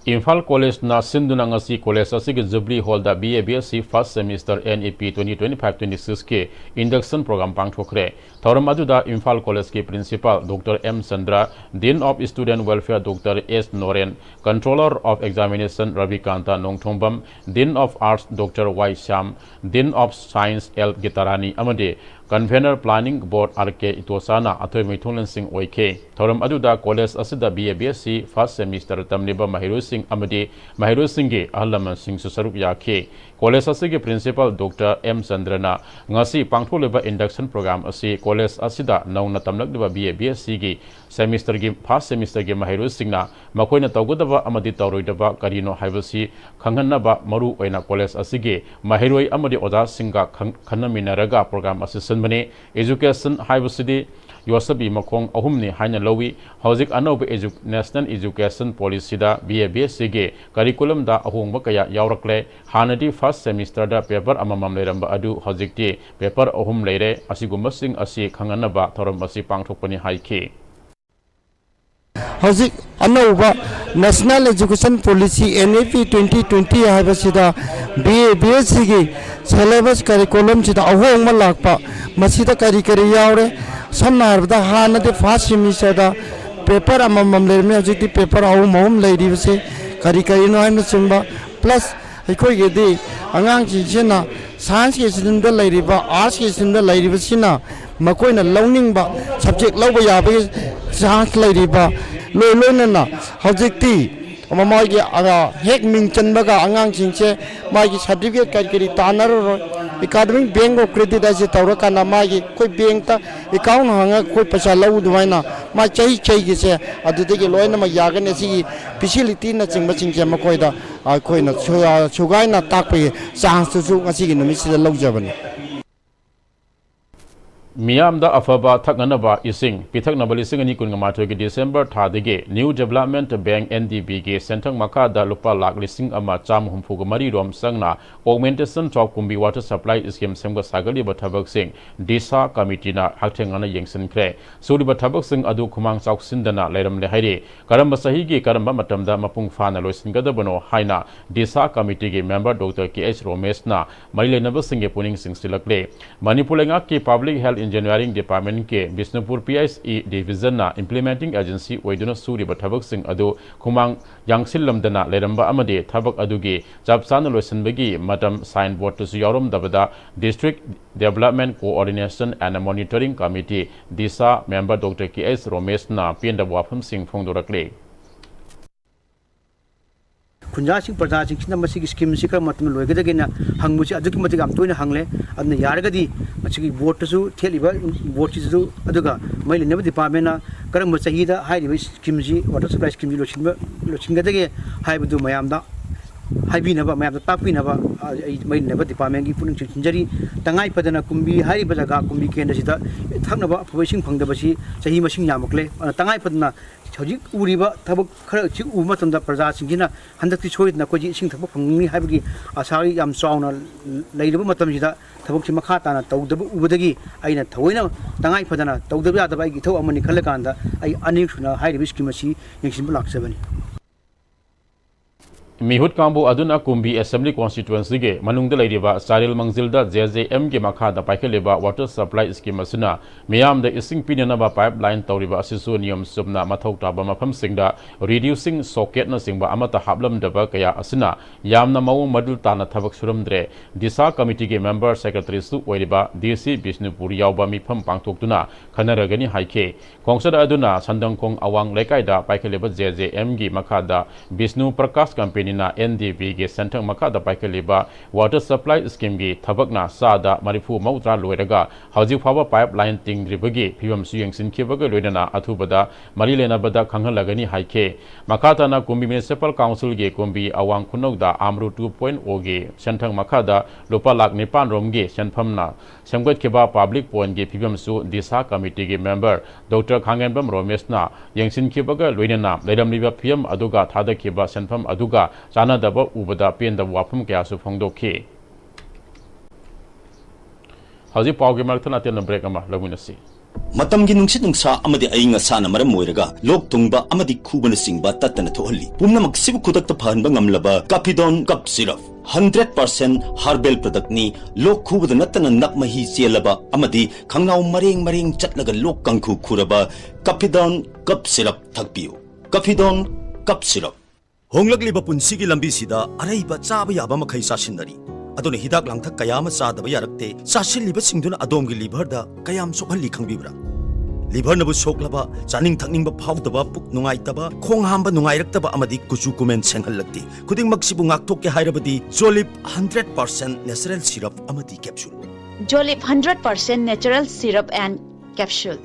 ꯏꯝꯐꯥꯜ ꯀꯣꯂꯦꯖꯅ ꯁꯤꯟꯗꯨꯅ ꯉꯁꯤ ꯀꯣꯂꯦꯖ ꯑꯁꯤꯒꯤ ꯖꯨꯕꯂꯤ ꯍꯣꯜꯗ B A B S C first semester N E P twenty twenty-five twenty-six ꯀꯤ induction program ꯄꯥꯡꯊꯣꯛꯈ꯭ꯔꯦ꯫ ꯊꯧꯔꯝ ꯑꯗꯨꯗ ꯏꯝꯐꯥꯜ ꯀꯣꯂꯦꯖꯀꯤ principal Doctor M Chandra, Dean of Student Welfare Doctor S Noren, Controller of Examination Ravikanta Nongthombam, Dean of Arts Doctor Y Shyam, Dean of Science L Gitarani ꯑꯃꯗꯤ Convener Planning Board R K Itosana ꯑꯊꯣꯏꯕ ꯃꯤꯊꯨꯡꯂꯦꯟꯁꯤꯡ ꯑꯣꯏꯈꯤ꯫ ꯊꯧꯔꯝ ꯑꯗꯨꯗ college ꯑꯁꯤꯗ B A B S C first semester ꯇꯝꯂꯤꯕ ꯃꯍꯩꯔꯣꯏꯁꯤꯡ ꯑꯃꯗꯤ ꯃꯍꯩꯔꯣꯏꯁꯤꯡꯒꯤ ꯑꯍꯜ ꯂꯃꯟꯁꯤꯡꯁꯨ ꯁꯔꯨꯛ ꯌꯥꯈꯤ꯫ ꯀꯣꯂꯦꯖ ꯑꯁꯤꯒꯤ principal Doctor M ꯆꯟꯗ꯭ꯔꯅ ꯉꯁꯤ ꯄꯥꯡꯊꯣꯛꯂꯤꯕ induction program ꯑꯁꯤ ꯀꯣꯂꯦꯖ ꯑꯁꯤꯗ ꯅꯧꯅ ꯇꯝꯂꯛꯂꯤꯕ B A B S Cꯒꯤ semesterꯒꯤ, first semesterꯒꯤ ꯃꯍꯩꯔꯣꯏꯁꯤꯡꯅ ꯃꯈꯣꯏꯅ ꯇꯧꯒꯗꯕ ꯑꯃꯗꯤ ꯇꯧꯔꯣꯏꯗꯕ ꯀꯔꯤꯅꯣ ꯍꯥꯏꯕꯁꯤ ꯈꯪꯍꯟꯅꯕ ꯃꯔꯨ ꯑꯣꯏꯅ ꯀꯣꯂꯦꯖ ꯑꯁꯤꯒꯤ ꯃꯍꯩꯔꯣꯏ ꯑꯃꯗꯤ ꯑꯣꯖꯥꯁꯤꯡꯒ ꯈꯪ-, ꯈꯟꯅꯃꯤꯟꯅꯔꯒ program ꯑꯁꯤ ꯁꯤꯟꯕꯅꯤ꯫ Education ꯍꯥꯏꯕꯁꯤꯗꯤ ꯌꯣꯠꯁꯕꯤ ꯃꯈꯣꯡ ꯑꯍꯨꯝꯅꯤ ꯍꯥꯏꯅ ꯂꯧꯏ꯫ ꯍꯧꯖꯤꯛ ꯑꯅꯧꯕ edu-, National Education Policyꯗ B A B S Cꯒꯤ curriculumꯗ ꯑꯍꯣꯡꯕ ꯀꯌꯥ ꯌꯥꯎꯔꯛꯂꯦ꯫ ꯍꯥꯟꯅꯗꯤ first semesterꯗ paper ꯑꯃꯃꯝ ꯂꯩꯔꯝꯕ ꯑꯗꯨ ꯍꯧꯖꯤꯛꯇꯤ paper ꯑꯍꯨꯝ ꯂꯩꯔꯦ꯫ ꯑꯁꯤꯒꯨꯝꯕꯁꯤꯡ ꯑꯁꯤ ꯈꯪꯍꯟꯅꯕ ꯊꯧꯔꯝ ꯑꯁꯤ ꯄꯥꯡꯊꯣꯛꯄꯅꯤ ꯍꯥꯏꯈꯤ꯫ ꯍꯧꯖꯤꯛ ꯑꯅꯧꯕ National Education Policy N E P twenty twenty ꯍꯥꯏꯕꯁꯤꯗ B A B S Cꯒꯤ syllabus curriculumꯁꯤꯗ ꯑꯍꯣꯡꯕ ꯂꯥꯛꯄ, ꯃꯁꯤꯗ ꯀꯔꯤ ꯀꯔꯤ ꯌꯥꯎꯔꯦ? ꯁꯝꯅ ꯍꯥꯏꯔꯕꯗ ꯍꯥꯟꯅꯗꯤ first semesterꯗ paper ꯑꯃꯃꯝ ꯂꯩꯔꯝꯃꯤ, ꯍꯧꯖꯤꯛꯇꯤ paper ꯑꯍꯨꯝ ꯑꯍꯨꯝ ꯂꯩꯔꯤꯕꯁꯦ ꯀꯔꯤ ꯀꯔꯤꯅꯣ ꯍꯥꯏꯕꯅꯆꯤꯡꯕ, plus ꯑꯩꯈꯣꯏꯒꯤꯗꯤ ꯑꯉꯥꯡꯁꯤꯡꯁꯤꯅ scienceꯀꯤ streamꯗ ꯂꯩꯔꯤꯕ, artsꯀꯤ streamꯗ ꯂꯩꯔꯤꯕꯁꯤꯅ ꯃꯈꯣꯏꯅ ꯂꯧꯅꯤꯡꯕ subject ꯂꯧꯕ ꯌꯥꯕꯒꯤ ꯆꯥꯟꯁ ꯂꯩꯔꯤꯕ, ꯂꯣꯏ ꯂꯣꯏꯅꯅ ꯍꯧꯖꯤꯛꯇꯤ ꯃꯃꯥꯒꯤ, ꯑ, ꯍꯦꯛ ꯃꯤꯡ ꯆꯟꯕꯒ ꯑꯉꯥꯡꯁꯤꯡꯁꯦ ꯃꯥꯒꯤ ꯁꯥꯔꯇꯤꯐꯤꯀꯦꯠ ꯀꯔꯤ ꯀꯔꯤ ꯇꯥꯟꯅꯔꯔꯣꯏ꯫ ꯑꯦꯀꯥꯗꯃꯤꯛ ꯕꯦꯡ ꯑꯣꯐ ꯀ꯭ꯔꯦꯗꯤꯠ ꯍꯥꯏꯁꯦ ꯇꯧꯔꯀꯥꯟꯗ ꯃꯥꯒꯤ ꯑꯩꯈꯣꯏ ꯕꯦꯡꯇ ꯑꯦꯀꯥꯎꯟ ꯍꯥꯡꯉꯒ ꯑꯩꯈꯣꯏ ꯄꯩꯁꯥ ꯂꯧ ꯑꯗꯨꯃꯥꯏꯅ ꯃꯥ ꯆꯍꯤ ꯆꯍꯤꯒꯤꯁꯦ ꯑꯗꯨꯗꯒꯤ ꯂꯣꯏꯅꯃꯛ ꯌꯥꯒꯅꯤ꯫ ꯑꯁꯤꯒꯤ ꯐꯦꯁꯤꯂꯤꯇꯤꯅꯆꯤꯡꯕꯁꯤꯡꯁꯦ ꯃꯈꯣꯏꯗ ꯑꯩꯈꯣꯏꯅ ꯁꯨ-, ꯁꯨꯒꯥꯏꯅ ꯇꯥꯛꯄꯒꯤ ꯆꯥꯟꯁꯇꯨꯁꯨ ꯉꯁꯤꯒꯤ ꯅꯨꯃꯤꯠꯁꯤꯗ ꯂꯧꯖꯕꯅꯤ꯫ ꯃꯤꯌꯥꯝꯗ ꯑꯐꯕ ꯊꯛꯅꯅꯕ ꯏꯁꯤꯡ ꯄꯤꯊꯛꯅꯕ ꯂꯤꯁꯤꯡ ꯑꯅꯤ ꯀꯨꯟꯃꯥꯊꯣꯏꯒꯤ December ꯊꯥꯗꯒꯤ New Development Bank, N D B, ꯒꯤ ꯁꯦꯟꯊꯪ ꯃꯈꯥꯗ ꯂꯨꯄꯥ ꯂꯥꯈ ꯂꯤꯁꯤꯡ ꯑꯃ ꯆꯥꯝꯃ ꯍꯨꯝꯐꯨꯒ ꯃꯔꯤ ꯔꯣꯝ ꯆꯪꯅ Augmentation of Kumbi Water Supply Scheme ꯁꯦꯝꯒꯠ ꯁꯥꯒꯠꯂꯤꯕ ꯊꯕꯛꯁꯤꯡ ꯗꯤꯁꯥ ꯀꯃꯤꯇꯤꯅ ꯍꯛꯊꯦꯡꯅꯅ ꯌꯦꯡꯁꯤꯟꯈ꯭ꯔꯦ꯫ ꯁꯨꯔꯤꯕ ꯊꯕꯛꯁꯤꯡ ꯑꯗꯨ ꯈꯨꯃꯥꯡ ꯆꯥꯎꯁꯤꯟꯗꯅ ꯂꯩꯔꯝꯂꯦ ꯍꯥꯏꯔꯤ꯫ ꯀꯔꯝꯕ ꯆꯍꯤꯒꯤ ꯀꯔꯝꯕ ꯃꯇꯝꯗ ꯃꯄꯨꯡ ꯐꯥꯅ ꯂꯣꯏꯁꯤꯟꯒꯗꯕꯅꯣ ꯍꯥꯏꯅ Disha ꯀꯃꯤꯇꯤꯒꯤ member doctor K H ꯔꯣꯃꯦꯁꯅ ꯃꯔꯤ ꯂꯩꯅꯕꯁꯤꯡꯒꯤ ꯄꯨꯛꯅꯤꯡ ꯆꯤꯡꯁꯤꯜꯂꯛꯂꯤ꯫ ꯃꯅꯤꯄꯨꯔ ꯂꯩꯉꯥꯛꯀꯤ Public Health Engineering Department ꯀꯤ Bishnupur P H E Division ꯅ implementing agency ꯑꯣꯏꯗꯨꯅ ꯁꯨꯔꯤꯕ ꯊꯕꯛꯁꯤꯡ ꯑꯗꯨ ꯈꯨꯃꯥꯡ ꯌꯥꯡꯁꯤꯜꯂꯝꯗꯅ ꯂꯩꯔꯝꯕ ꯑꯃꯗꯤ ꯊꯕꯛ ꯑꯗꯨꯒꯤ ꯆꯞ ꯆꯥꯅ ꯂꯣꯏꯁꯤꯟꯕꯒꯤ ꯃꯇꯝ sign board ꯇꯁꯨ ꯌꯥꯎꯔꯝꯗꯕꯗ District Development Coordination and Monitoring Committee, DISHA, member doctor K H ꯔꯣꯃꯦꯁꯅ ꯄꯦꯟꯗꯕ ꯋꯥꯐꯝꯁꯤꯡ ꯐꯣꯡꯗꯣꯔꯛꯂꯤ꯫ ꯈꯨꯟꯖꯥꯁꯤꯡ ꯄ꯭ꯔꯖꯥꯁꯤꯡꯁꯤꯅ ꯃꯁꯤꯒꯤ ꯁ꯭ꯀꯤꯝꯁꯤ ꯀꯔꯝꯕ ꯃꯇꯝꯗ ꯂꯣꯏꯒꯗꯒꯦꯅ ꯍꯪꯕꯁꯤ ꯑꯗꯨꯛꯀꯤ ꯃꯇꯤꯛ ꯌꯥꯝ ꯇꯣꯏꯅ ꯍꯪꯂꯦ꯫ ꯑꯗꯨꯅ ꯌꯥꯔꯒꯗꯤ ꯃꯁꯤꯒꯤ ꯕꯣꯔꯗꯇꯁꯨ ꯊꯦꯠꯂꯤꯕ ꯕꯣꯔꯗꯁꯤꯁꯨ, ꯑꯗꯨꯒ ꯃꯔꯤ ꯂꯩꯅꯕ ꯗꯤꯄꯥꯔꯠꯃꯦꯟꯅ ꯀꯔꯝꯕ ꯆꯍꯤꯗ ꯍꯥꯏꯔꯤꯕ ꯁ꯭ꯀꯤꯝꯁꯤ, ꯋꯥꯇꯔ ꯁꯄ꯭ꯂꯥꯏ ꯁ꯭ꯀꯤꯝꯁꯤ ꯂꯣꯏꯁꯤꯟꯕ, ꯂꯣꯏꯁꯤꯟꯒꯗꯒꯦ ꯍꯥꯏꯕꯗꯨ ꯃꯌꯥꯝꯗ ꯍꯥꯏꯕꯤꯅꯕ, ꯃꯌꯥꯝꯗ ꯇꯥꯛꯄꯤꯅꯕ ꯑꯩ ꯃꯔꯤ ꯂꯩꯅꯕ ꯗꯤꯄꯥꯔꯠꯃꯦꯟꯒꯤ ꯄꯨꯛꯅꯤꯡ ꯆꯤꯡꯁꯤꯟꯖꯔꯤ꯫ ꯇꯉꯥꯏ ꯐꯗꯅ ꯀꯨꯝꯕꯤ ꯍꯥꯏꯔꯤꯕ ꯖꯒꯥ ꯀꯨꯝꯕꯤ ꯀꯦꯟꯗ꯭ꯔꯁꯤꯗ ꯊꯛꯅꯕ ꯑꯐꯕ ꯏꯁꯤꯡ ꯐꯪꯗꯕꯁꯤ ꯆꯍꯤ ꯃꯁꯤꯡ ꯌꯥꯝꯃꯛꯂꯦ꯫ ꯑꯗꯨꯅ ꯇꯉꯥꯏ ꯐꯗꯅ ꯍꯧꯖꯤꯛ ꯎꯔꯤꯕ ꯊꯕꯛ ꯈꯔ ꯑꯁꯤ ꯎꯕ ꯃꯇꯝꯗ ꯄ꯭ꯔꯖꯥꯁꯤꯡꯁꯤꯅ ꯍꯟꯗꯛꯇꯤ ꯁꯣꯏꯗꯅ ꯑꯩꯈꯣꯏꯁꯤ ꯏꯁꯤꯡ ꯊꯛꯄ ꯐꯪꯒꯅꯤ ꯍꯥꯏꯕꯒꯤ ꯑꯥꯁꯥ ꯌꯥꯝ ꯆꯥꯎꯅ ꯂꯩꯔꯕ ꯃꯇꯝꯁꯤꯗ ꯊꯕꯛꯁꯤ ꯃꯈꯥ ꯇꯥꯅ ꯇꯧꯗꯕ ꯎꯕꯗꯒꯤ ꯑꯩꯅ ꯊꯑꯣꯏꯅ ꯇꯉꯥꯏ ꯐꯗꯅ ꯇꯧꯗꯕ ꯌꯥꯗꯕ ꯑꯩꯒꯤ ꯏꯊꯧ ꯑꯃꯅꯤ ꯈꯜꯂꯀꯥꯟꯗ ꯑꯩ ꯑꯅꯤꯔꯛ ꯁꯨꯅ ꯍꯥꯏꯔꯤꯕ ꯁ꯭ꯀꯤꯝ ꯑꯁꯤ ꯌꯦꯡꯁꯤꯟꯕ ꯂꯥꯛꯆꯕꯅꯤ꯫ ꯃꯤꯍꯨꯠ ꯀꯥꯡꯕꯨ ꯑꯗꯨꯅ ꯀꯨꯝꯕꯤ Assembly Constituencyꯒꯤ ꯃꯅꯨꯡꯗ ꯂꯩꯔꯤꯕ ꯆꯥꯔꯤꯜ ꯃꯪꯖꯤꯜꯗ J J Mꯒꯤ ꯃꯈꯥꯗ ꯄꯥꯏꯈꯠꯂꯤꯕ water supply scheme ꯑꯁꯤꯅ ꯃꯤꯌꯥꯝꯗ ꯏꯁꯤꯡ ꯄꯤꯅꯅꯕ pipeline ꯇꯧꯔꯤꯕ ꯑꯁꯤꯁꯨ ꯅꯤꯌꯝ ꯆꯨꯝꯅ ꯃꯊꯧ ꯇꯥꯕ ꯃꯐꯝꯁꯤꯡꯗ reducing socketꯅꯆꯤꯡꯕ ꯑꯃꯠꯇ ꯍꯥꯞꯂꯝꯗꯕ ꯀꯌꯥ ꯑꯁꯤꯅ ꯌꯥꯝꯅ ꯃꯑꯣꯡ ꯃꯔꯤꯜ ꯇꯥꯅ ꯊꯕꯛ ꯁꯨꯔꯝꯗ꯭ꯔꯦ꯫ DISHA committeeꯒꯤ member secretaryꯁꯨ ꯑꯣꯏꯔꯤꯕ DC ꯕꯤꯁꯅꯨꯄꯨꯔ ꯌꯥꯎꯕ ꯃꯤꯐꯝ ꯄꯥꯡꯊꯣꯛꯇꯨꯅ ꯈꯟꯅꯔꯒꯅꯤ ꯍꯥꯏꯈꯤ꯫ ꯈꯣꯡꯆꯠ ꯑꯗꯨꯅ ꯁꯟꯗꯪꯈꯣꯡ ꯑꯋꯥꯡ ꯂꯩꯀꯥꯏꯗ ꯄꯥꯏꯈꯠꯂꯤꯕ J J Mꯒꯤ ꯃꯈꯥꯗ ꯕꯤꯁꯅꯨ ꯄ꯭ꯔꯀꯥꯁ ꯀꯝꯄꯦꯅꯤꯅ NDBꯒꯤ ꯁꯦꯟꯊꯪ ꯃꯈꯥꯗ ꯄꯥꯏꯈꯠꯂꯤꯕ water supply schemeꯒꯤ ꯊꯕꯛꯅ ꯆꯥꯗ ꯃꯔꯤꯐꯨ ꯃꯧꯗ꯭ꯔꯥ ꯂꯣꯏꯔꯒ ꯍꯧꯖꯤꯛ ꯐꯥꯎꯕ pipeline ꯇꯤꯡꯗ꯭ꯔꯤꯕꯒꯤ ꯐꯤꯕꯝꯁꯨ ꯌꯦꯡꯁꯤꯟꯈꯤꯕꯒ ꯂꯣꯏꯅꯅ ꯑꯊꯨꯕꯗ ꯃꯔꯤ ꯂꯩꯅꯕꯗ ꯈꯪꯍꯜꯂꯒꯅꯤ ꯍꯥꯏꯈꯤ꯫ ꯃꯈꯥ ꯇꯥꯅ ꯀꯨꯝꯕꯤ Municipal Councilꯒꯤ ꯀꯨꯝꯕꯤ ꯑꯋꯥꯡ ꯈꯨꯅꯧꯗ AMRU two point Oꯒꯤ ꯁꯦꯟꯊꯪ ꯃꯈꯥꯗ ꯂꯨꯄꯥ ꯂꯥꯈ ꯅꯤꯄꯥꯟ ꯔꯣꯝꯒꯤ ꯁꯦꯟꯐꯝꯅ ꯁꯦꯝꯒꯠꯈꯤꯕ public pointꯀꯤ ꯐꯤꯕꯝꯁꯨ DISHA committeeꯒꯤ member Doctor ꯈꯥꯡꯉꯦꯟꯕꯝ ꯔꯣꯃꯦꯁꯅ ꯌꯦꯡꯁꯤꯟꯈꯤꯕꯒ ꯂꯣꯏꯅꯅ ꯂꯩꯔꯝꯂꯤꯕ ꯐꯤꯕꯝ ꯑꯗꯨꯒ ꯊꯥꯗꯈꯤꯕ ꯁꯦꯟꯐꯝ ꯑꯗꯨꯒ ꯆꯥꯟꯅꯗꯕ ꯎꯕꯗ ꯄꯦꯟꯗꯕ ꯋꯥꯐꯝ ꯀꯌꯥꯁꯨ ꯐꯣꯡꯗꯣꯛꯈꯤ꯫ ꯍꯧꯖꯤꯛ ꯄꯥꯎꯒꯤ ꯃꯔꯛꯇ ꯑꯇꯦꯟꯕ break ꯑꯃ ꯂꯧꯃꯤꯟꯅꯁꯤ꯫ ꯃꯇꯝꯒꯤ ꯅꯨꯡꯁꯤꯠ ꯅꯨꯡꯁꯥ ꯑꯃꯗꯤ ꯑꯏꯪ ꯑꯁꯥꯅ ꯃꯔꯝ ꯑꯣꯏꯔꯒ ꯂꯣꯛ ꯊꯨꯡꯕ ꯑꯃꯗꯤ ꯈꯨꯕꯅꯆꯤꯡꯕ ꯇꯠꯇꯅ ꯊꯣꯛꯍꯜꯂꯤ꯫ ꯄꯨꯝꯅꯃꯛꯁꯤꯕꯨ ꯈꯨꯗꯛꯇ ꯐꯍꯟꯕ ꯉꯝꯂꯕ Cappidone Cough Syrup, hundred percent herbal productꯅꯤ꯫ ꯂꯣꯛ ꯈꯨꯕꯗ ꯅꯠꯇꯅ ꯅꯞ ꯃꯍꯤ ꯆꯦꯜꯂꯕ ꯑꯃꯗꯤ ꯈꯪꯅꯥꯎ ꯃꯔꯦꯡ ꯃꯔꯦꯡ ꯆꯠꯂꯒ ꯂꯣꯛ ꯀꯥꯡꯈꯨ ꯈꯨꯔꯕ Cappidone Cough Syrup ꯊꯛꯄꯤꯌꯨ꯫ Cappidone Cough Syrup꯫ ꯍꯣꯡꯂꯛꯂꯤꯕ ꯄꯨꯟꯁꯤꯒꯤ ꯂꯝꯕꯤꯁꯤꯗ ꯑꯔꯩꯕ ꯆꯥꯕ ꯌꯥꯕ ꯃꯈꯩ ꯆꯥꯁꯤꯟꯅꯔꯤ꯫ ꯑꯗꯨꯅ ꯍꯤꯗꯥꯛ ꯂꯥꯡꯊꯛ ꯀꯌꯥ ꯑꯃ ꯆꯥꯗꯕ ꯌꯥꯔꯛꯇꯦ꯫ ꯆꯥꯁꯤꯜꯂꯤꯕꯁꯤꯡꯗꯨꯅ ꯑꯗꯣꯝꯒꯤ liverꯗ ꯀꯌꯥꯝ ꯁꯣꯛꯍꯜꯂꯤ ꯈꯪꯕꯤꯕ꯭ꯔꯥ? Liverꯅꯕꯨ ꯁꯣꯛꯂꯕ, ꯆꯥꯅꯤꯡ ꯊꯛꯅꯤꯡꯕ ꯐꯥꯎꯗꯕ, ꯄꯨꯛ ꯅꯨꯡꯉꯥꯏꯇꯕ, ꯈꯣꯡ ꯍꯥꯝꯕ ꯅꯨꯡꯉꯥꯏꯔꯛꯇꯕ ꯑꯃꯗꯤ ꯀꯨꯆꯨ ꯀꯨꯃꯦꯟ ꯁꯦꯡꯍꯜꯂꯛꯇꯦ꯫ ꯈꯨꯗꯤꯡꯃꯛꯁꯤꯕꯨ ꯉꯥꯛꯊꯣꯛꯀꯦ ꯍꯥꯏꯔꯕꯗꯤ Jolib hundred percent natural syrup ꯑꯃꯗꯤ capsule꯫ Jolib hundred percent natural syrup and capsule꯫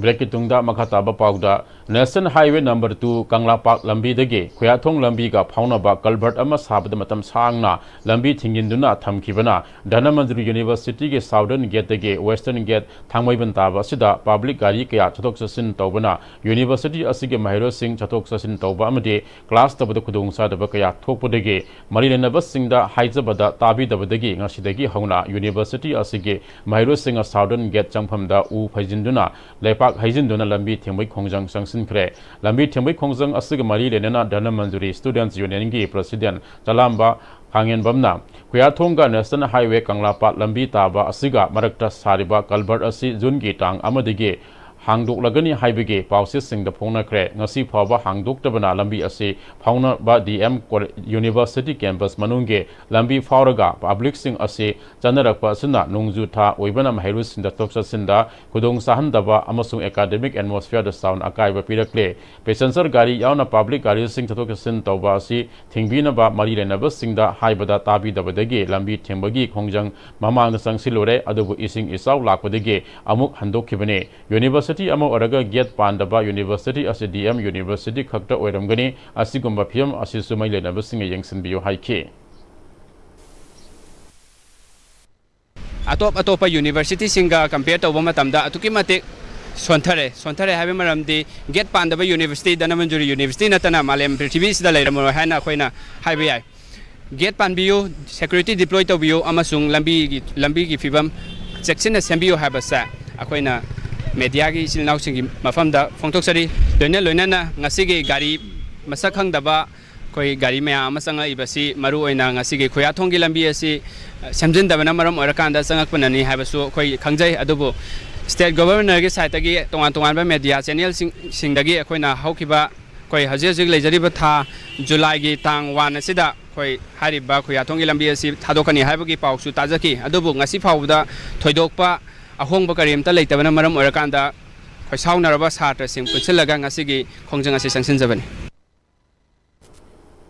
Breakꯀꯤ ꯇꯨꯡꯗ ꯃꯈꯥ ꯇꯥꯕ ꯄꯥꯎꯗ, National Highway number two ꯀꯪꯂꯥꯄꯥꯛ ꯂꯝꯕꯤꯗꯒꯤ ꯈꯨꯌꯥꯊꯣꯡ ꯂꯝꯕꯤꯒ ꯐꯥꯎꯅꯕ culvert ꯑꯃ ꯁꯥꯕꯗ ꯃꯇꯝ ꯁꯥꯡꯅ ꯂꯝꯕꯤ ꯊꯤꯡꯖꯤꯟꯗꯨꯅ ꯊꯝꯈꯤꯕꯅ Dhanamantri Universityꯒꯤ Southern Gateꯗꯒꯤ Western Gate ꯊꯥꯡꯃꯩꯕꯟ ꯇꯥꯕ ꯑꯁꯤꯗ public ꯒꯥꯔꯤ ꯀꯌꯥ ꯆꯠꯊꯣꯛ ꯆꯠꯁꯤꯟ ꯇꯧꯕꯅ university ꯑꯁꯤꯒꯤ ꯃꯍꯩꯔꯣꯏꯁꯤꯡ ꯆꯠꯊꯣꯛ ꯆꯠꯁꯤꯟ ꯇꯧꯕ ꯑꯃꯗꯤ class ꯇꯧꯕꯗ ꯈꯨꯗꯣꯡꯆꯥꯗꯕ ꯀꯌꯥ ꯊꯣꯛꯄꯗꯒꯤ ꯃꯔꯤ ꯂꯩꯅꯕꯁꯤꯡꯗ ꯍꯥꯏꯖꯕꯗ ꯇꯥꯕꯤꯗꯕꯗꯒꯤ ꯉꯁꯤꯗꯒꯤ ꯍꯧꯅ university ꯑꯁꯤꯒꯤ ꯃꯍꯩꯔꯣꯏꯁꯤꯡꯅ Southern Gate ꯆꯪꯐꯝꯗ ꯎ ꯐꯩꯖꯤꯟꯗꯨꯅ ꯂꯩꯄꯥꯛ ꯍꯩꯖꯤꯟꯗꯨꯅ ꯂꯝꯕꯤ ꯊꯤꯡꯕꯒꯤ ꯈꯣꯡꯖꯪ ꯆꯪꯁꯤꯟꯈ꯭ꯔꯦ꯫ ꯂꯝꯕꯤ ꯊꯤꯡꯕꯒꯤ ꯈꯣꯡꯖꯪ ꯑꯁꯤꯒ ꯃꯔꯤ ꯂꯩꯅꯅ Dhanamanjuri Students Unionꯒꯤ President ꯆꯂꯥꯝꯕ ꯈꯥꯡꯉꯦꯟꯕꯝꯅ ꯈꯨꯌꯥꯊꯣꯡꯒ National Highway ꯀꯪꯂꯥꯄꯥꯠ ꯂꯝꯕꯤ ꯇꯥꯕ ꯑꯁꯤꯒ ꯃꯔꯛꯇ ꯁꯥꯔꯤꯕ culvert ꯑꯁꯤ Juneꯒꯤ ꯇꯥꯡ ꯑꯃꯗꯒꯤ ꯍꯥꯡꯗꯣꯛꯂꯒꯅꯤ ꯍꯥꯏꯕꯒꯤ ꯄꯥꯎꯆꯦꯁꯤꯡꯗ ꯐꯣꯡꯅꯈ꯭ꯔꯦ꯫ ꯉꯁꯤ ꯐꯥꯎꯕ ꯍꯥꯡꯗꯣꯛꯇꯕꯅ ꯂꯝꯕꯤ ꯑꯁꯤ ꯐꯥꯎꯅꯕ D M ꯀꯣ-, University campus ꯃꯅꯨꯡꯒꯤ ꯂꯝꯕꯤ ꯐꯥꯎꯔꯒ publicꯁꯤꯡ ꯑꯁꯤ ꯆꯠꯅꯔꯛꯄ ꯑꯁꯤꯅ ꯅꯣꯡꯖꯨ ꯊꯥ ꯑꯣꯏꯕꯅ ꯃꯍꯩꯔꯣꯏꯁꯤꯡꯗ ꯆꯠꯊꯣꯛ ꯆꯠꯁꯤꯟꯗ ꯈꯨꯗꯣꯡ ꯆꯥꯍꯟꯗꯕ ꯑꯃꯁꯨꯡ academic atmosphereꯗ ꯆꯥꯎꯅ ꯑꯀꯥꯏꯕ ꯄꯤꯔꯛꯂꯦ꯫ Passenger ꯒꯥꯔꯤ ꯌꯥꯎꯅ public ꯒꯥꯔꯤꯁꯤꯡ ꯆꯠꯊꯣꯛ ꯆꯠꯁꯤꯟ ꯇꯧꯕ ꯑꯁꯤ ꯊꯤꯡꯕꯤꯅꯕ ꯃꯔꯤ ꯂꯩꯅꯕꯁꯤꯡꯗ ꯍꯥꯏꯕꯗ ꯇꯥꯕꯤꯗꯕꯗꯒꯤ ꯂꯝꯕꯤ ꯊꯤꯡꯕꯒꯤ ꯈꯣꯡꯖꯪ ꯃꯃꯥꯡꯗ ꯆꯪꯁꯤꯜꯂꯨꯔꯦ, ꯑꯗꯨꯕꯨ ꯏꯁꯤꯡ ꯏꯆꯥꯎ ꯂꯥꯛꯄꯗꯒꯤ ꯑꯃꯨꯛ ꯍꯟꯗꯣꯛꯈꯤꯕꯅꯤ꯫ University ꯑꯃ ꯑꯣꯏꯔꯒ gate ꯄꯥꯟꯗꯕ university ꯑꯁꯤ D M University ꯈꯛꯇ ꯑꯣꯏꯔꯝꯒꯅꯤ꯫ ꯑꯁꯤꯒꯨꯝꯕ ꯐꯤꯚꯝ ꯑꯁꯤꯁꯨ ꯃꯔꯤ ꯂꯩꯅꯕꯁꯤꯡꯅ ꯌꯦꯡꯁꯤꯟꯕꯤꯌꯨ ꯍꯥꯏꯈꯤ꯫ ꯑꯇꯣꯞ ꯑꯇꯣꯞꯄ universityꯁꯤꯡꯒ compare ꯇꯧꯕ ꯃꯇꯝꯗ ꯑꯗꯨꯛꯀꯤ ꯃꯇꯤꯛ ꯁꯣꯟꯊꯔꯦ꯫ ꯁꯣꯟꯊꯔꯦ ꯍꯥꯏꯕ ꯃꯔꯝꯗꯤ gate ꯄꯥꯟꯗꯕ university, ꯙꯅꯃꯟꯖꯨꯔꯤ University ꯅꯠꯇꯅ ꯃꯥꯂꯦꯝ ꯄ꯭ꯔꯤꯊꯤꯕꯤꯁꯤꯗ ꯂꯩꯔꯝꯃꯔꯣꯏ ꯍꯥꯏꯅ ꯑꯩꯈꯣꯏꯅ ꯍꯥꯏꯕ ꯌꯥꯏ꯫ Gate ꯄꯥꯟꯕꯤꯌꯨ, security deploy ꯇꯧꯕꯤꯌꯨ ꯑꯃꯁꯨꯡ ꯂꯝꯕꯤꯒꯤ, ꯂꯝꯕꯤꯒꯤ ꯐꯤꯕꯝ ꯆꯦꯛꯁꯤꯟꯅ ꯁꯦꯝꯕꯤꯌꯨ ꯍꯥꯏꯕꯁꯦ ꯑꯩꯈꯣꯏꯅ mediaꯒꯤ ꯏꯆꯤꯜ ꯏꯅꯥꯎꯁꯤꯡꯒꯤ ꯃꯐꯝꯗ ꯐꯣꯡꯗꯣꯛꯆꯔꯤ꯫ ꯂꯣꯏꯅ ꯂꯣꯏꯅꯅ ꯉꯁꯤꯒꯤ ꯒꯥꯔꯤ ꯃꯁꯛ ꯈꯪꯗꯕ ꯑꯩꯈꯣꯏ ꯒꯥꯔꯤ ꯃꯌꯥꯝ ꯑꯃ ꯆꯪꯉꯛꯏꯕꯁꯤ ꯃꯔꯨꯑꯣꯏꯅ ꯉꯁꯤꯒꯤ ꯈꯨꯌꯥꯊꯣꯡꯒꯤ ꯂꯝꯕꯤ ꯑꯁꯤ, ꯑ, ꯁꯦꯝꯖꯤꯟꯗꯕꯅ ꯃꯔꯝ ꯑꯣꯏꯔꯀꯥꯟꯗ ꯆꯪꯉꯛꯄꯅꯅꯤ ꯍꯥꯏꯕꯁꯨ ꯑꯩꯈꯣꯏ ꯈꯪꯖꯩ꯫ ꯑꯗꯨꯕꯨ state governorꯒꯤ sideꯇꯒꯤ ꯇꯣꯉꯥꯟ ꯇꯣꯉꯥꯟꯕ media channelꯁꯤꯡ, ꯁꯤꯡꯗꯒꯤ ꯑꯩꯈꯣꯏꯅ ꯍꯧꯈꯤꯕ, ꯑꯩꯈꯣꯏ ꯍꯧꯖꯤꯛ ꯍꯧꯖꯤꯛ ꯂꯩꯖꯔꯤꯕ ꯊꯥ Julyꯒꯤ ꯇꯥꯡ one ꯑꯁꯤꯗ ꯑꯩꯈꯣꯏ ꯍꯥꯏꯔꯤꯕ ꯈꯨꯌꯥꯊꯣꯡꯒꯤ ꯂꯝꯕꯤ ꯑꯁꯤ ꯊꯥꯗꯣꯛꯀꯅꯤ ꯍꯥꯏꯕꯒꯤ ꯄꯥꯎꯁꯨ ꯇꯥꯖꯈꯤ꯫ ꯑꯗꯨꯕꯨ ꯉꯁꯤ ꯐꯥꯎꯕꯗ ꯊꯣꯏꯗꯣꯛꯄ ꯑꯍꯣꯡꯕ ꯀꯔꯤꯝꯇ ꯂꯩꯇꯕꯅ ꯃꯔꯝ ꯑꯣꯏꯔꯀꯥꯟꯗ ꯈꯣꯏꯁꯥꯎꯅꯔꯕ ꯁꯥꯇ꯭ꯔꯁꯤꯡ ꯄꯨꯟꯁꯤꯜꯂꯒ ꯉꯁꯤꯒꯤ ꯈꯣꯡꯖꯪ ꯑꯁꯤ ꯆꯪꯁꯤꯟꯖꯕꯅꯤ꯫